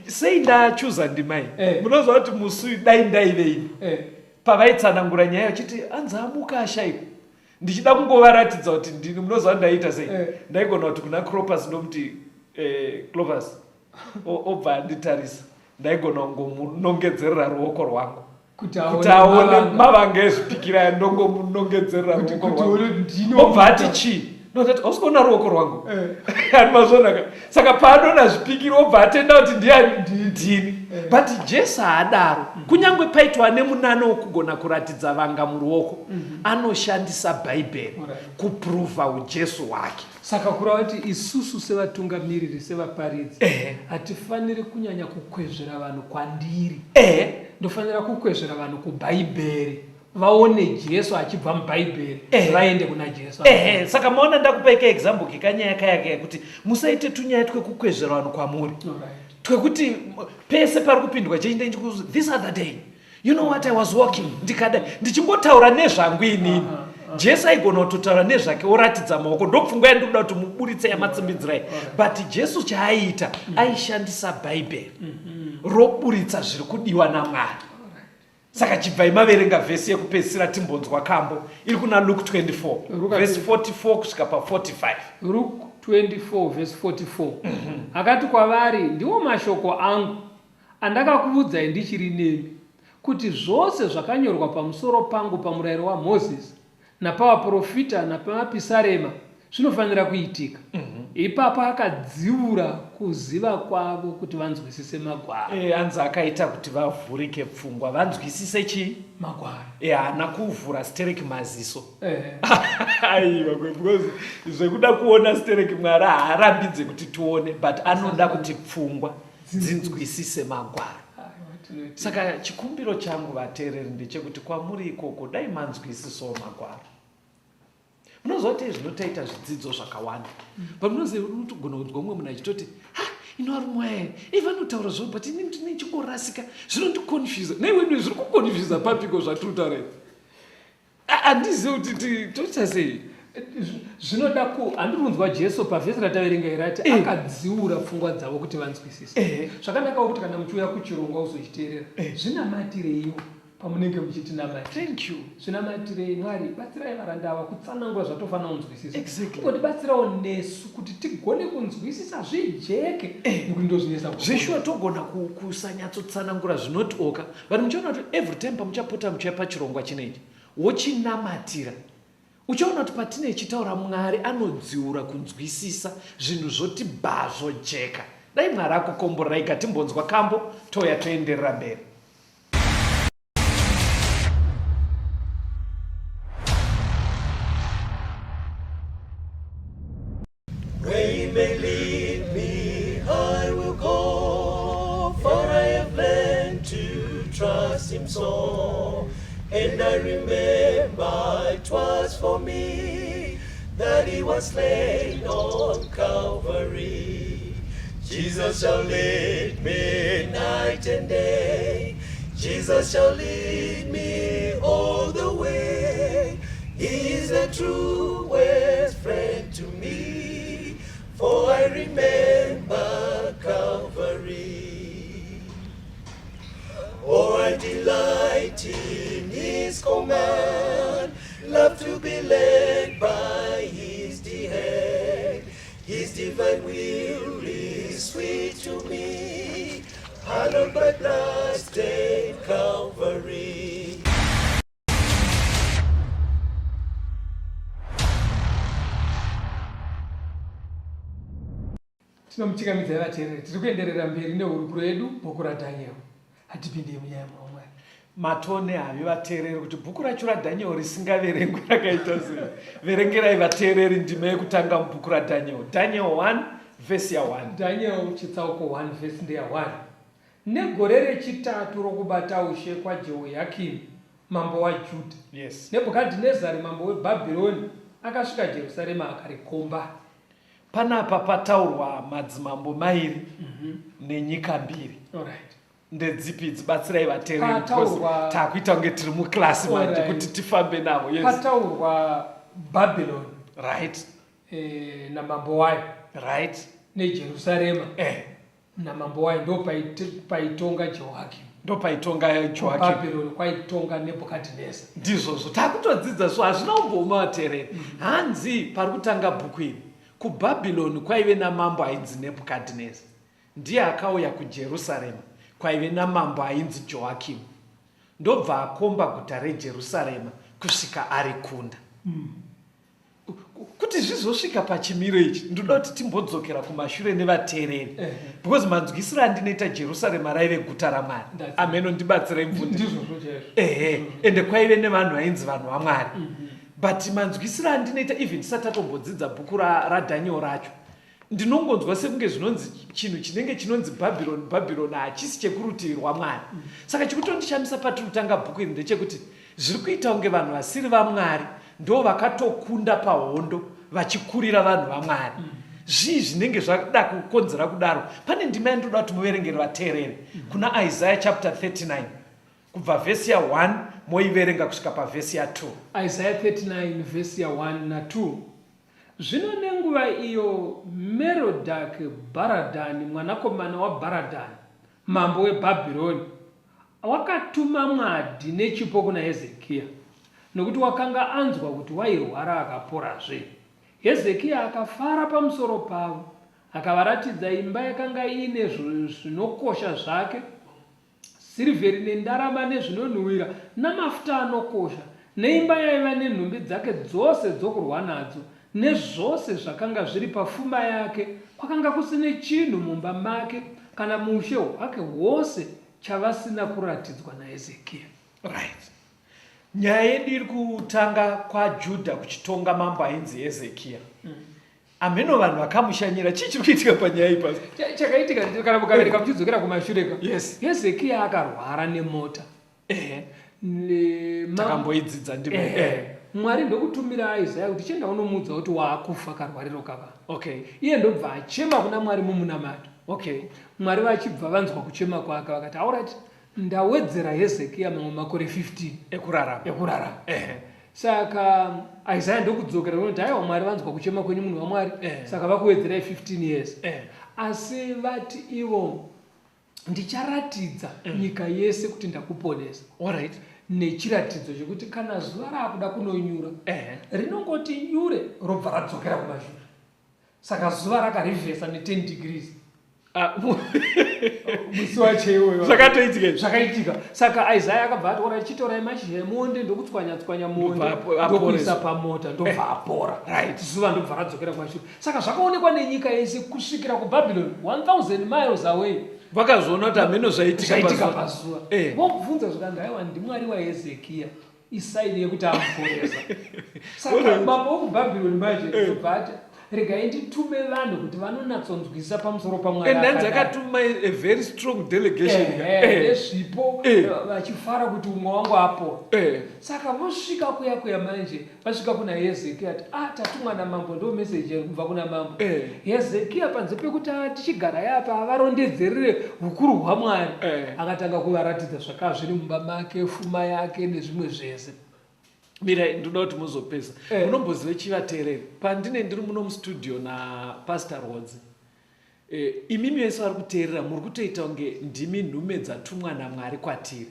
Sei ndachuza ndima iyi? Munoziva kuti musi dai ndaive ini. Pavaitsanangura nyaya vachiti hanzi amuka ashaikwa. Ndichida kungovaratidza kuti ndini, munoziva ndaiita sei? Ndaigona kuti kuna Clopas ndomuti Clopas obva anditarisa. Ndaigona kungomunongedzerera ruoko rwangu. Kuti Kuti aone mavanga ezvipikira aya, ndongomunongedzerera ruoko rwangu. Obva ati chii? Ndotati hausi kuona ruoko rwangu? Ani mazvona ka? Saka paanoona zvipikiri obva atenda kuti ndiani? Ndini. But Jesu haadaro. Kunyange paitwa nemunana wokugona kuratidza vanga muruoko, anoshandisa Bhaibheri kupruvha uJesu hwake. Saka kureva kuti isusu sevatungamiriri, sevaparidzi, hatifaniri kunyanya kukwezvera vanhu kwandiri. Ndofanira kukwezvera vanhu kuBhaibheri, vaone Jesu achibva muBhaibheri, vaende kuna Jesu. Saka maona ndakupai kaexample kekanyaya kaya kaya kuti musaite tunyaya twekukwezvera vanhu kwamuri. Twekuti pese pari kupindwa chechi ndechikuzi this other day. You know what, I was walking, ndikada ndichingotaura nezvangu inini. Jesu aigona kutotaura nezvake oratidza maoko, ndopfungwa yandinoda kuti muburitse yamatsimbidzirai. But Jesu chaaiita, aishandisa Bhaibheri roburitsa zviri kudiwa naMwari. Saka chibvai maverenga vhesi yekupedzisira timbonzwa kambo iri kuna Luke 24 vhesi 44 kusvika pa 45. Luke 24 vhesi 44. Akati kwavari, ndiwo mashoko angu andakakuvudzai ndichiri nemi, kuti zvose zvakanyorwa pamusoro pangu pamurayiro waMozisi, napavaprofita, napamapisarema zvinofanira kuitika. Ipapo akadziura kuziva kwavo kuti vanzwisise magwaro. Hanzi akaita kuti vavhurike pfungwa vanzwisise chii? Magwaro. Haana kuvhura stereki maziso. Aiwa, because zvekuda kuona stereki Mwari haarambidze kuti tione, but anoda kuti pfungwa dzinzwisise magwaro. Saka chikumbiro changu vateereri ndechekuti kwamuri ikoko dai manzwisisawo magwaro. Munoziva kuti zvinotaita zvidzidzo zvakawanda, but munoziva unotogona kunzwa umwe munhu achitoti, ha, ino varume vaya vanotaura zvavo, but ini ndine chingorasika, zvinondiconfusa. Nei wedu zviri kuconfusa papiko zvatiri kutaura izvi? Handizivi kuti toita sei. Zvinoda ku handiri kunzwa Jesu pavhesi rataverenga iri ati akadziura pfungwa dzavo kuti vanzwisise. Zvakanakawo kuti kana muchiuya kuchirongwa uzochiteerera, zvinamatireiwo pamunenge muchitinamata. Thank you. Zvinamatirei, Mwari, batsirai varanda ava kutsanangura zvatofanira kunzwisisa. Kungotibatsirawo nesu kuti tigone kunzwisisa zvijeke, nekuti ndozvinetsa kuona. Zveshuwa togona kusanyatsotsanangura zvinotioka, but muchaona kuti every time pamuchapota muchiuya pachirongwa chinechi wochinamatira, uchaona kuti patine chitaura Mwari anodziura kunzwisisa zvinhu zvoti bha zvojeka. Dai Mwari akukomborerai gatimbonzwa kambo touya toenderera mberi. Where he may lead me, I will go, for I have learned to trust him so. And I remember 'twas for me that he was slain on Calvary. Jesus shall lead me night and day. Jesus shall lead me all the way. He is the truest friend to me, for I remember Calvary. Oh, I delight in his command, love to be led by his hand. His divine will is sweet to me, hallowed by blood-stained Calvary. Tinomuchingamidzai vateereri, tiri kuenderera mberi nehurukuro yedu bhuku raDaniel. Hatipindei munyaya muno Mwari. Matone havi vateereri kuti bhuku racho raDaniel risingaverengwi rakaita sei. Verengerai vateereri ndima yekutanga mubhuku raDaniel. Daniel 1 vhesi ya 1. Daniel chitsauko 1 vhesi ndeya 1. Negore rechitatu rokubata ushe kwaJehoyakimi mambo waJudha, Yes. Nebhukadhinezari mambo weBhabhironi akasvika Jerusarema akarikomba. Panapa pataurwa madzimambo mairi nenyika mbiri. Alright. Ndedzipi idzi? Batsirai vateereri Pataurwa- because takuita kunge tiri muklasi manje Alright. kuti tifambe navo. Yes. Pataurwa Babylon Right. namambo wayo Right. neJerusarema Eh. namambo wayo ndo paitonga Jehoiakim. Ndopaitonga Jehoiakim. Babylon kwaitonga Nebhukadhineza. Ndizvozvo takutodzidza so hazvina kumbooma vateereri. Hanzi pari kutanga bhuku iri kuBhabhironi kwaive namambo ainzi Nebhukadhineza. Ndiye akauya kuJerusarema kwaive namambo ainzi Joakimu. Ndobva akomba guta reJerusarema kusvika arikunda. Kuti zvizosvika pachimiro ichi ndinoda kuti timbodzokera kumashure nevateereri because manzwisiro andinoita Jerusarema raive guta raMwari. Ameno ndibatsirei mubvunzo. Ndizvozvo chaizvo. Ehe, ende kwaive nevanhu vainzi vanhu vaMwari. But manzwisiro andinoita even tisati tatombodzidza bhuku raDaniel racho ndinongonzwa sekunge zvinonzi chinhu chinenge chinonzi Bhabhironi, Bhabhironi hachisi chekurutivi rwaMwari. Saka chikutondishamisa patiri kutanga bhuku iri ndechekuti zviri kuita kunge vanhu vasiri vaMwari ndo vakatokunda pahondo vachikurira vanhu vaMwari. Zvii zvinenge zvada kukonzera kudaro? Pane ndima yandinoda kuti muverengere vateereri kuna Isaiah chapter 39 kubva vhesi ya 1 moiverenga kusvika pavhesi ya 2. Isaiah 39 vhesi ya 1 na 2. Zvino nenguva iyo Merodhaki-bharadhani mwanakomana waBharadhani, mambo weBhabhironi, wakatuma mwadhi nechipo kuna Hezekia, nokuti wakanga anzwa kuti wairwara akaporazve. Hezekia akafara pamusoro pavo, akavaratidza imba yakanga iine zvinokosha zvake, sirivheri nendarama nezvinonhuwira namafuta anokosha, neimba yaiva nenhumbi dzake dzose dzokurwa nadzo, nezvose zvakanga zviri pafuma yake, kwakanga kusine chinhu mumba make kana muushe hwake hwose chavasina kuratidzwa naHezekia. Right. Nyaya yedu iri kutanga kwaJudha kuchitonga mambo ainzi Hezekia. Ameno vanhu vakamushanyira chii chiri kuitika panyaya iyi pasi? Chakaitika kana mukavereka muchidzokera kumashure ka. Yes. Hezekia akarwara nemota. Ehe. Takamboidzidza ndimo. Ehe. Mwari ndokutumira Isaya kuti chienda unomuudza kuti waakufa karwariro kaka. Okay. Iye ndobva achema kuna Mwari mumunamato. Okay. Mwari vachibva vanzwa kuchema kwake vakati alright ndawedzera Hezekia mamwe makore 15 ekurarama. Ekurarama. Ehe. Saka Isaya ndokudzokera kunoti aiwa Mwari vanzwa kuchema kwenyu munhu waMwari saka vakuwedzerai 15 years. Asi vati ivo ndicharatidza nyika yese kuti ndakuponesa. Alright. Nechiratidzo chekuti kana zuva raakuda kunonyura rinongoti nyure robva radzokera kumashure. Saka zuva rakarivhesa ne 10 degrees. Ah, musi wacho iwoyo zvakatoitika izvi zvakaitika. Saka Isaya akabva ati ora chitorai mashizha emuonde ndokutswanya tswanya muonde Ndobva aporeswa. ndokuisa pamota ndobva apora. Right. Zuva ndobva radzokera kumashure. Saka zvakaonekwa nenyika yese kusvikira kuBabylon 1000 miles away. Vakazviona kuti hameno zvaitika Zvaitika pazuva. pazuva. Eh. Vobvunza zvikanzi aiwa ndiMwari waHezekiya. Isaini yekuti amuporesa. Saka Alright. mambo wekuBhabhironi manje ndobva ati regai nditume vanhu kuti vanonatsonzwisisa pamusoro paMwari And hanzi akadai. akatuma a very strong delegation. Ehe, nezvipo vachifara kuti umwe wangu apora. Saka vosvika kuya kuya manje vasvika kuna Hezekiya ati ah tatumwa namambo ndo message iri kubva kuna mambo. Hezekiya panze pekuti ah, tichigara apa avarondedzerere ukuru hwaMwari akatanga kuvaratidza zvakava zviri mumba make, fuma yake nezvimwe zvese. Mirai, ndinoda kuti muzopesa. Munomboziva chivateereri pandine ndiri muno mustudio napastor Rwodzi. Imimi vese vari kuteerera muri kutoita kunge ndimi nhume dzatumwa naMwari kwatiri.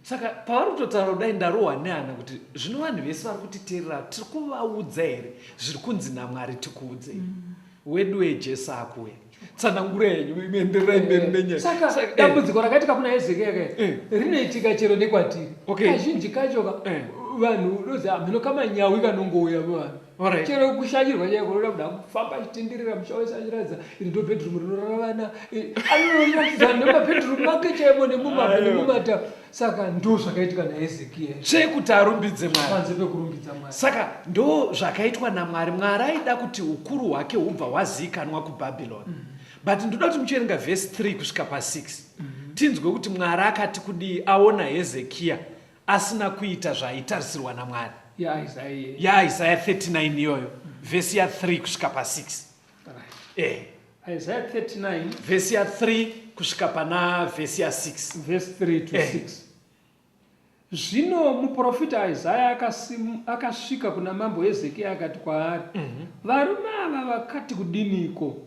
Saka pavari kutotaura kudai ndarohwa nehana kuti zvino vanhu vese vari kutiteerera tiri kuvaudza here zviri kunzi naMwari tikuudzei. Weduwe Jesu akuuya. Tsanangura henyu, endererai mberi nenyaya. Saka dambudziko rakaitika kuna Hezekiya kai rinoitika chero nekwatiri. Kazhinji kacho ka vanhu unoziva hamheno kamanyawi kanongouya muvanhu. Chero kushanyirwa chaiko unoda kuda kufamba achitenderera musha wese achiratidza iri ndo bedroom rinorara vana, anoratidza nemabedroom make chaimo nemumata. Saka ndo zvakaitika naHezekiya izvi. Tsve kuti arumbidze Mwari. Panze pekurumbidza Mwari. Saka ndo zvakaitwa naMwari. Mwari aida kuti ukuru hwake hubva hwaziikanwa kuBhabhironi. But ndoda kuti muchiverenga vhesi 3 kusvika pa6. Tinzwe kuti Mwari akati kudii aona Hezekiya asina kuita zvaaitarisirwa naMwari. YaIsaya. YaIsaya 39 iyoyo, vhesi ya3 kusvika pa6. Isaiah 39 vhesi ya3 kusvika pana vhesi ya6. Verse 3 to 6. Zvino muprofita Isaya akasvika kuna mambo Hezekia akati kwaari, Varume ava vakati kudiniko?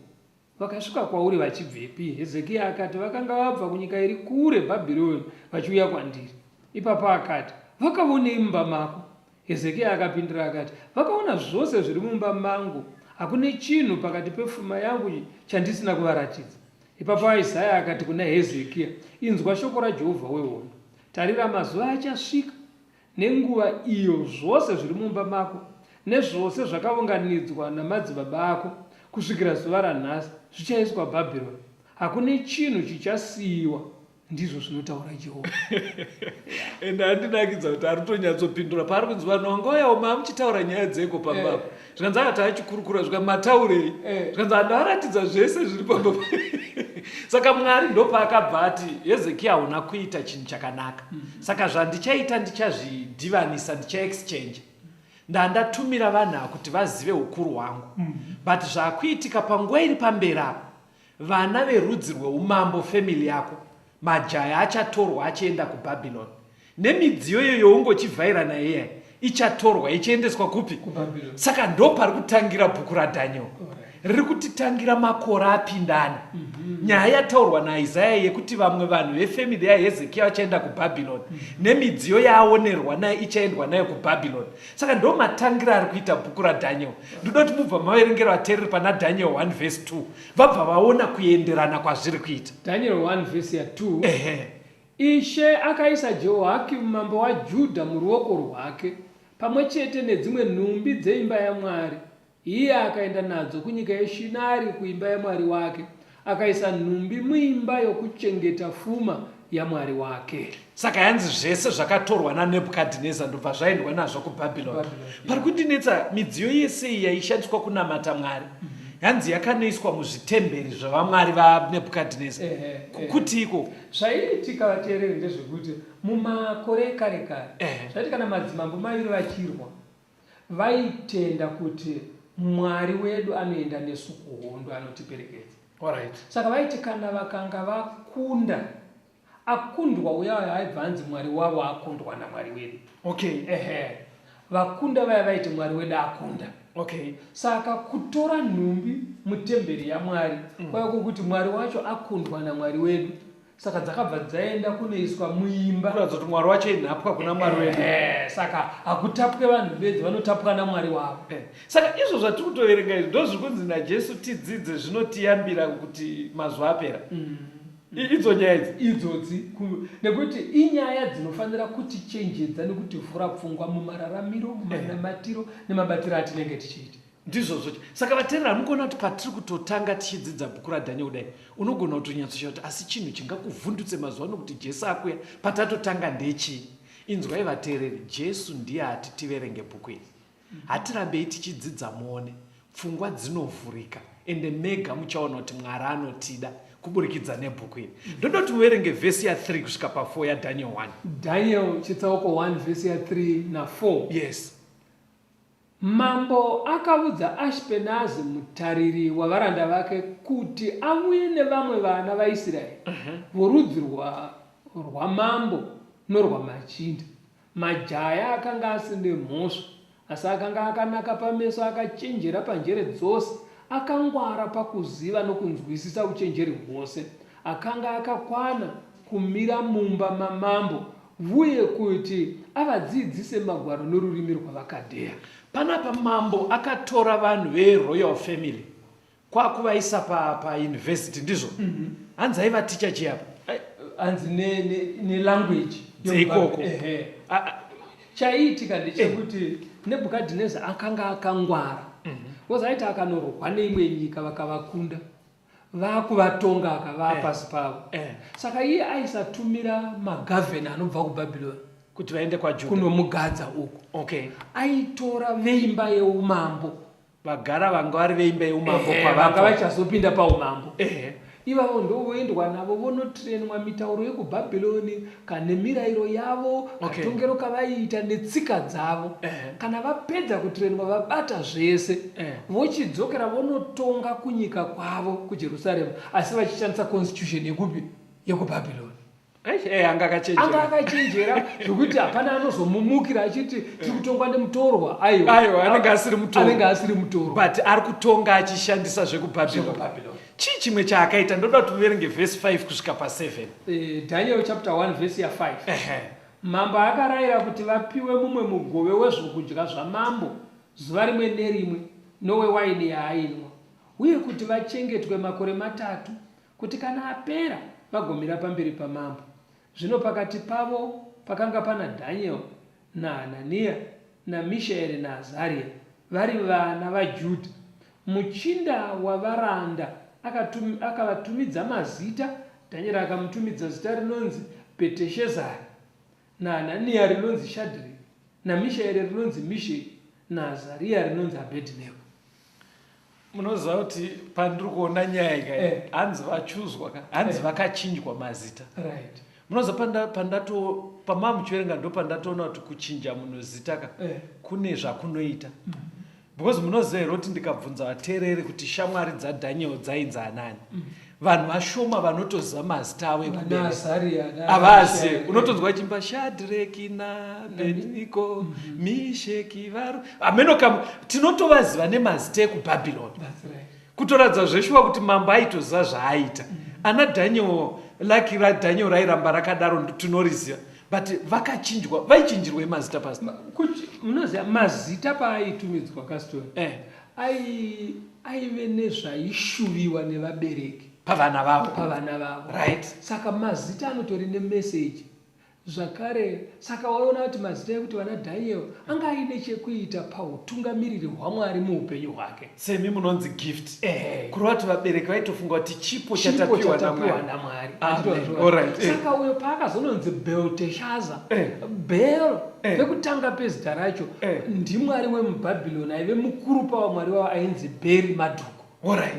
Vakasvika kwauri vachibvepi? Hezekia akati, Vakanga vabva kunyika iri kure, Bhabhironi, vachiuya kwandiri. Ipapo akati, Vakavonei mumba mako? Hezekia akapindura akati, Vakaona zvose zviri mumba mangu, hakune chinhu pakati pefuma yangu chandisina kuvaratidza. Ipapo Isaya akati kuna Hezekia, Inzwa shoko raJehovha wehondo. Tarira, mazuva achasvika, nenguva iyo zvose zviri mumba mako nezvose zvakavunganidzwa namadzibaba ako kusvikira zuva ranhasi zvichaiswa Bhabhironi. Hakune chinhu chichasiyiwa, ndizvo zvinotaura Jehovha. Ende andinakidza kuti ari kutonyatsopindura paari kunzi vanhu vanga vauyawo maamuchitaura nyaya dzeko pamba apa. Zvikanzi akati achikurukura zvika mataurei. Zvikanzi andaratidza zvese zviri pamba. Saka Mwari ndopaakabva ati Hezekia hauna kuita chinhu chakanaka. Saka zvandichaita ndichazvidhivanisa, ndichaexchange. Ndandatumira vanhu ava kuti vazive ukuru hwangu. But zvakuitika panguva iri pamberi apa, vana verudzi rweumambo, family yako, majaya achatorwa achienda kuBabylon. Nemidziyo iyo youngochivhaira nayo iya ichatorwa ichiendeswa kupi? KuBabylon. Saka ndo pari kutangira bhuku raDaniel. Riri kutitangira makore apindana. Nyaya yataurwa naIsaya yekuti vamwe vanhu vefamily yaHezekia vachaenda kuBabylon. Nemidziyo yaaonerwa nayo ichaendwa nayo kuBabylon. Saka ndo matangira ari kuita bhuku raDaniel. Ndoda kuti mubva maverengera vateereri pana Daniel 1 verse 2. Vabva vaona kuenderana kwazviri kuita. Daniel 1 verse ya 2. Ishe akaisa Jehoakimu mambo waJudha muruoko rwake, pamwe chete nedzimwe nhumbi dzeimba yaMwari, iye akaenda nadzo kunyika yeShinari kuimba yamwari wake, akaisa nhumbi muimba yokuchengeta fuma yamwari wake. Saka yanzi zvese zvakatorwa naNebhukadhineza ndobva zvaendwa nazvo kuBhabhironi. Pari kundinetsa midziyo yese iyi yaishandiswa kunamata Mwari. Yanzi yakanoiswa muzvitemberi zvavamwari vaNebhukadhineza. Kutiiko? Zvaiitika vateereri ndezvekuti mumakore ekare kare zvaiti kana madzimambo maviri vachirwa vaitenda kuti Mwari wedu anoenda nesu kuhondo anotiperekedza. Saka vaiti kana vakanga vakunda akundwa uya uya aibva anzi Mwari wavo akundwa naMwari wedu. Ehe. Vakunda vaya vaiti Mwari wedu akunda. Saka kutora nhumbi mutemberi yaMwari kwaiva kwokuti Mwari wacho akundwa naMwari wedu. Saka dzakabva dzaenda kunoiswa muimba. Kuratidza kuti Mwari wacho inhapwa kuna Mwari wedu. Saka hakutapwe vanhu bedzi, vanotapwa naMwari wavo. Saka izvo zvatiri kutoverenga izvi ndozviri kunzi naJesu tidzidze zvinotiyambira kuti mazuva apera. Idzo nyaya idzi. Idzodzi nekuti inyaya dzinofanira kutichenjedza nekutivhura pfungwa mumararamiro, mumanamatiro nemabatiro atinenge tichiita. Ndizvozvo. Saka vateereri hamugona kuti patiri kutotanga tichidzidza bhuku raDhaniel kudai, unogona kutonyatsoshaya kuti asi chinhu chingakuvhundutse mazuva ano kuti Jesu akuya patatotanga ndechii? Inzwai vateereri, Jesu ndiye ati tiverenge bhuku iri. Hatirambei tichidzidza muone, pfungwa dzinovhurika ende mega muchaona kuti Mwari anotida kuburikidza nebhuku iri. Ndoda kuti muverenge vhesi ya3 kusvika pa4 yaDaniel 1. Daniel chitsauko 1 vhesi ya3 na4. Yes. Mambo akaudza Ashpenazi mutariri wavaranda vake kuti auye nevamwe vana vaIsraeri vorudzi rwamambo norwamachinda, majaya akanga asine mhosva, asi akanga akanaka pameso, akachenjera panjere dzose, akangwara pakuziva nokunzwisisa uchenjeri hwose, akanga akakwana kumira mumba mamambo vuye kuti avadziidzise magwaro norurimi rwavaKadheya. Panapa mambo akatora vanhu veroyal family kwakuvaisa pauniversity pa ndizvo hanzi aiva ticha chii apa? Hanzi nelanguage ne, ne dzeikoko. Chaiitika ndechekuti Nebhukadhineza akanga akangwara because aiti akanorwa neimwe nyika vakavakunda vakuvatonga akavaa pasi pavo. Saka iye aisatumira magavhena anobva kuBhabhironi kuti vaende kwaJudha kunomugadza uko. Aitora veimba yeumambo Vagara vanga vari veimba yeumambo kwavabva. Vanga vachazopinda paumambo. Ivavo ndovoendwa navo vonotrenwa mitauro yekuBhabhironi nemirayiro yavo, katongero kavaiita netsika dzavo. Kana vapedza kutrenwa vabata zvese, vochidzokera vonotonga kunyika kwavo kuJerusarema asi vachishandisa constitution yekupi? YekuBhabhironi. Eh, anga akachenjera. Anga akachenjera zvekuti hapana anozomumukira achiti tiri kutongwa nemutorwa. Aiwa. Aiwa, anenge asiri mutorwa. Anenge asiri mutorwa. But ari kutonga achishandisa zvekuBhabhironi. Chii chimwe chaakaita? Ndoda kuti uverenge verse 5 kusvika pa7. Eh, Daniel chapter 1 verse ya 5. Ehe. Mambo akarayira kuti vapiwe mumwe mugove wezvokudya zvamambo zuva rimwe nerimwe nowewaini yaainwa, uye kuti vachengetwe makore matatu kuti kana apera vagomira pamberi pamambo. Zvino pakati pavo pakanga pana Dhaniel naHanania naMishaeri naAzaria, vari vana vaJudha. Muchinda wavaranda akavatumidza mazita, Dhanieri akamutumidza zita rinonzi Bheteshezari, naHanania rinonzi Shadreki, naMishaeri rinonzi Misheki, naAzaria rinonzi Abhedhinego. Munoziva kuti pandiri kuona nyaya ika hanzi vachuzwa ka hanzi vakachinjwa mazita. Munoziva pandato pamava muchiverenga ndo pandatoona kuti kuchinja munhu zita ka kune zvakunoita. Because munoziva here kuti ndikabvunza vateereri kuti shamwari dzaDaniel dzainzi anani? Vanhu vashoma vanotoziva mazita avo ekubereka. Havazive. Unotonzwa vachimba Shadreki naAbednego, Misheki varu. Hameno kamwe tinotovaziva nemazita ekuBhabhironi. Kutoratidza zveshuwa kuti mambo aitoziva zvaaita. Ana Daniel, lucky raDaniel rairamba rakadaro tinoriziva. But vakachinjwa, vaichinjirwei mazita pastor? Munoziva mazita paaitumidzwa Caston. Aive nezvaishuviwa nevabereki pavana vavo. Pavana vavo. Right. Saka mazita anotori nemessage zvakare. Saka waiona kuti mazita ekuti vana Daniel anga aine chekuita pautungamiriri hwaMwari muupenyu hwake. Semi munonzi Gift. Kureva kuti vabereki vaitofunga kuti chipo chatapiwa naMwari. Amen. Saka uyo paakazononzi Belteshazzar, Bel pekutanga pezita racho ndimwari wemuBhabhironi aive mukuru pavamwari vavo ainzi Beri Madhuku.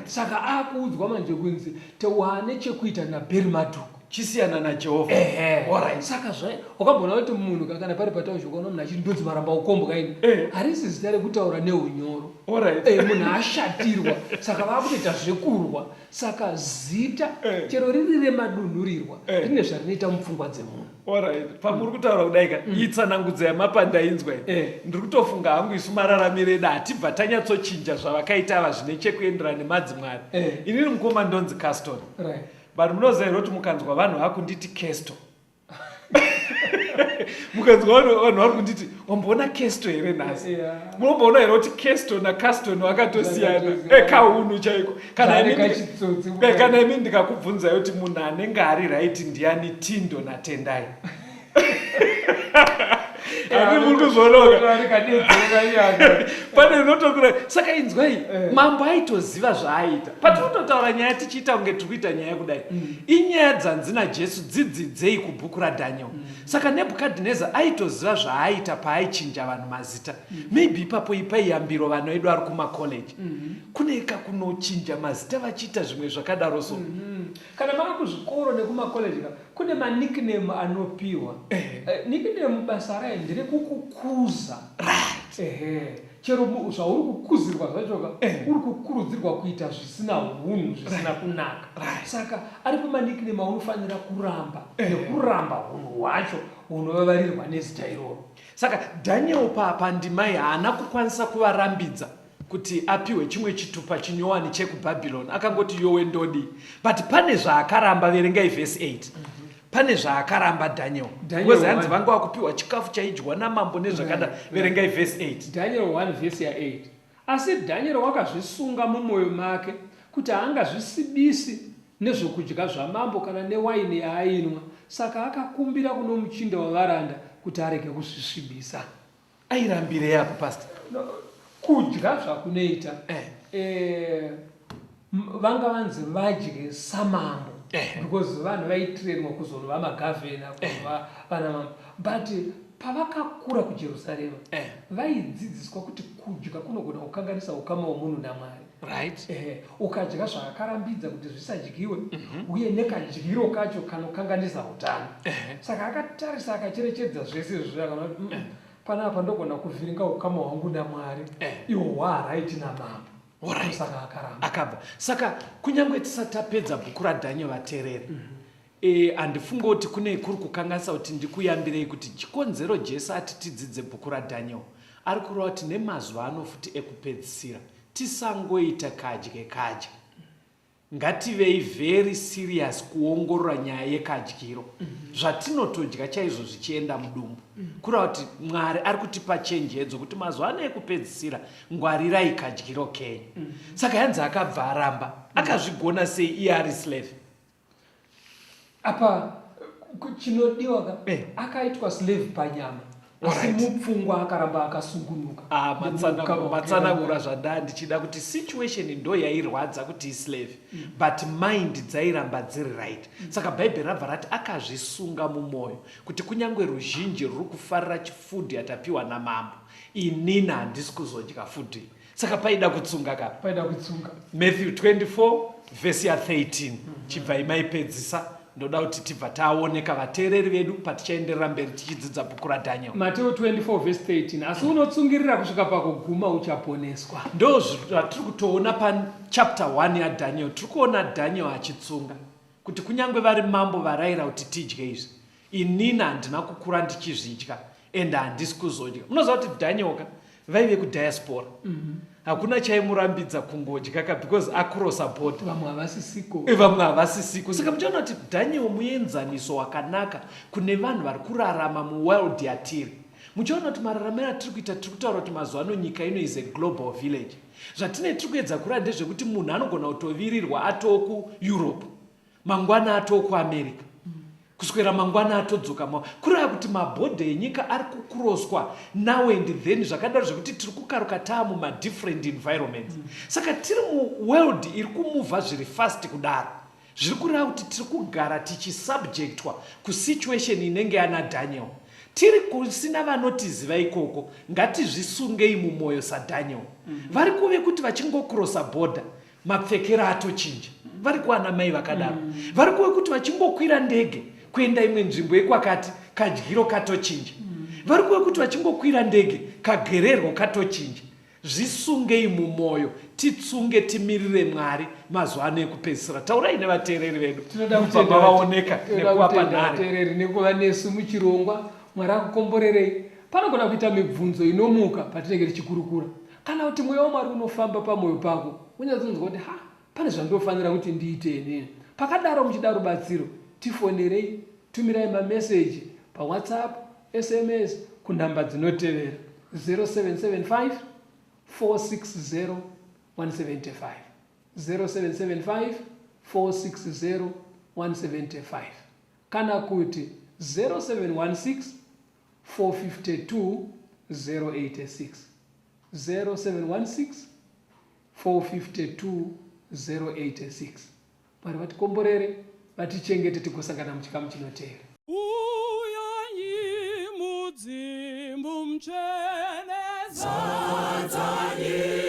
Saka akuudzwa manje kunzi tewane chekuita naBeri Madhuku. Chisiyana naJehovha. Saka zva wakamboona kuti munhu kana pari patauzho ukaona munhu achiti ndonzi maramba ukombo kaini. Harisi zita rekutaura neunyoro. Munhu ashatirwa saka vakutoita zvekurwa. Saka zita chero riri remadunhurirwa rine zvarinoita mupfungwa dzemunhu. Alright. Pamuri kutaura kudai ka iyi tsanangudzo yamapa ndainzwa iyi. Ndiri kutofunga hangu isu mararamiro edu hatibva tanyatsochinja zvavakaita ava zvine chekuenderana nemadzimwari. Inini mukoma ndonzi Caston. But munoziva here kuti mukanzwa vanhu vakunditi Kesto, mukanzwa vanhu vari kunditi, wamboona Kesto here nhasi? Munomboona here kuti Kesto naCaston vakatosiyana? Ekahunhu chaiko. Kana imi ndikakubvunzai kuti munhu anenge ari right ndiani, Tindo naTendai? Handi muri kuzvionoka pane inotokura. Saka inzwai, mambo aitoziva zvaaita. Patinototaura nyaya tichiita kunge tiri kuita nyaya kudai, inyaya dzanzi naJesu dzidzidzei kubhuku raDaniel. Saka Nebhukadhineza aitoziva zvaaita paaichinja vanhu mazita. Maybe ipapo ipai yambiro vana vedu ari kumakoleji, kune kakunochinja mazita vachiita zvimwe zvakadaro so. Kana mava kuzvikoro nekumakoleji ka, kune manickname anopiwa. Nickname basa rayo nderekukukuza. Ehe, chero zvauri kukuzirwa zvacho ka, uri kukurudzirwa kuita zvisina hunhu, zvisina kunaka. Saka aripo manickname aunofanira kuramba, nekuramba hunhu hwacho hunovavarirwa nezita iroro. Saka Daniel pandimai haana kukwanisa kuvarambidza kuti apiwe chimwe chitupa chinyowani chekuBhabhironi. Akangoti, "Yowe, ndodi." But pane zvaakaramba. Verengai vhesi 8. Pane zvaakaramba Daniel, because hanzi vanga vakupiwa chikafu chaidyiwa namambo nezvakada. Verengai vhesi 8. Daniel 1 vhesi ya8: Asi Daniel wakazvisunga mumwoyo make kuti haangazvisibisi nezvokudya zvamambo kana newaini yaainwa. Saka akakumbira kuno muchinda wavaranda kuti arege kuzvisvibisa. Airambirei apo, pastor? No, kudya zvakunoita, vanga vanzi vadye samambo, because vanhu vaitrainwa kuzonova magavhena, kuzova vana mambo. But pavakakura kuJerusarema, vaidzidziswa kuti kudya kunogona kukanganisa ukama hwemunhu naMwari. Ukadya zvaakarambidza kuti zvisadyiwe, uye nekadyiro kacho kanokanganisa utano. Saka akatarisa, akacherechedza zvese izvozvo, akaona kuti, panapa ndogona kuvhiringa ukama hwangu naMwari, ihwo hwaaright namambo." Saka akaramba. Akabva. Saka kunyange tisati tapedza bhuku raDaniel, vateereri, handifunge kuti kune kuri kukanganisa kuti ndikuyambirei kuti chikonzero Jesu ati tidzidze bhuku raDaniel, ari kureva kuti nemazuva ano futi ekupedzisira tisangoita kadye kadye. Ngativei very serious kuongorora nyaya yekadyiro, zvatinotodya chaizvo zvichienda mudumbu. Kureva kuti Mwari ari kutipa chenjedzo kuti mazuva ano ekupedzisira ngwarirai kadyiro kenyu. Saka yanzi akabva aramba. Akazvigona sei iye ari slave? Apa chinodiwa ka, akaitwa slave panyama, asi mupfungwa akaramba akasungunuka. Ah, matsanangura zvandaa ndichida kuti situation ndo yairwadza kuti islave, but mind dzairamba dziri right. Saka Bhaibheri rabva rati akazvisunga mumwoyo kuti kunyange ruzhinji ruri kufarira chifood yatapiwa namambo, inini handisi kuzodya food iyi. Saka paida kutsunga ka. Paida kutsunga. Matthew 24 vhesi ya13, chibvai maipedzisa. Ndoda kuti tibva taoneka vateereri vedu patichaenderera mberi tichidzidza bhuku raDaniel. Mateo 24 vhesi 13: Asi unotsungirira kusvika pakuguma uchaponeswa. Ndo zvatiri kutoona pachapter 1 yaDaniel. Tiri kuona Daniel achitsunga kuti kunyange vari mambo varayira kuti tidye izvi, inini handina kukura ndichizvidya ende handisi kuzodya. Munoziva kuti Daniel ka vaive kudiaspora, hakuna chaimurambidza kungodya ka, because acrossa border. Vamwe havasisiko. Vamwe havasisiko. Saka muchaona kuti Daniel muenzaniso wakanaka kune vanhu vari kurarama muworld yatiri. Muchaona kuti mararamiro atiri kuita, tiri kutaura kuti mazuva ano nyika ino is a global village. Zvatinee tiri kuedza kureva ndezvekuti munhu anogona kutovirirwa atoo kuEurope, mangwana atoo kuAmerica, kuswera mangwana atodzoka ma kureva kuti mabhodha enyika ari kucrosswa now and then, zvakadaro zvekuti tiri kukaruka taa mumadifferent environments. Saka tiri muworld iri kumuvha zviri fast kudaro, zviri kureva kuti tiri kugara tichisubjectwa kusituation inenge yana Daniel. Tiri kusina vanotiziva ikoko, ngatizvisungei mumwoyo saDaniel. Vari kuve kuti vachingocrossa border, mapfekero atochinja. Vari kuana mai vakadaro. Vari kuve kuti vachingokwira ndege kuenda imwe nzvimbo yekwakati, kadyiro katochinja. Vari kuve kuti vachingokwira ndege, kagererwo katochinja. Zvisungei mumwoyo, titsunge, timirire Mwari mazuva ano ekupedzisira. Taurai nevateereri vedu. Tinoda Mubva mavaoneka tinoda nekuvapa kutenda nhare. Vateereri nekuva nesu muchirongwa. Mwari akukomborerei. Panogona kuita mibvunzo inomuka patinenge tichikurukura, kana kuti mweya waMwari unofamba pamwoyo pako unyatsonzwa kuti, ha, pane zvandofanira kuti ndiite inini. Pakadaro muchida rubatsiro, tifonerei, tumirai mameseji paWhatsApp, sms kunhamba dzinotevera 0775 460 175, 0775 460 175 kana kuti 0716 452 086, 0716 452 086. Mwari vatikomborere, vatichengete, tigosangana muchikamu chinotevera. Uyanyi mudzimu mutsvene, zadzanyi.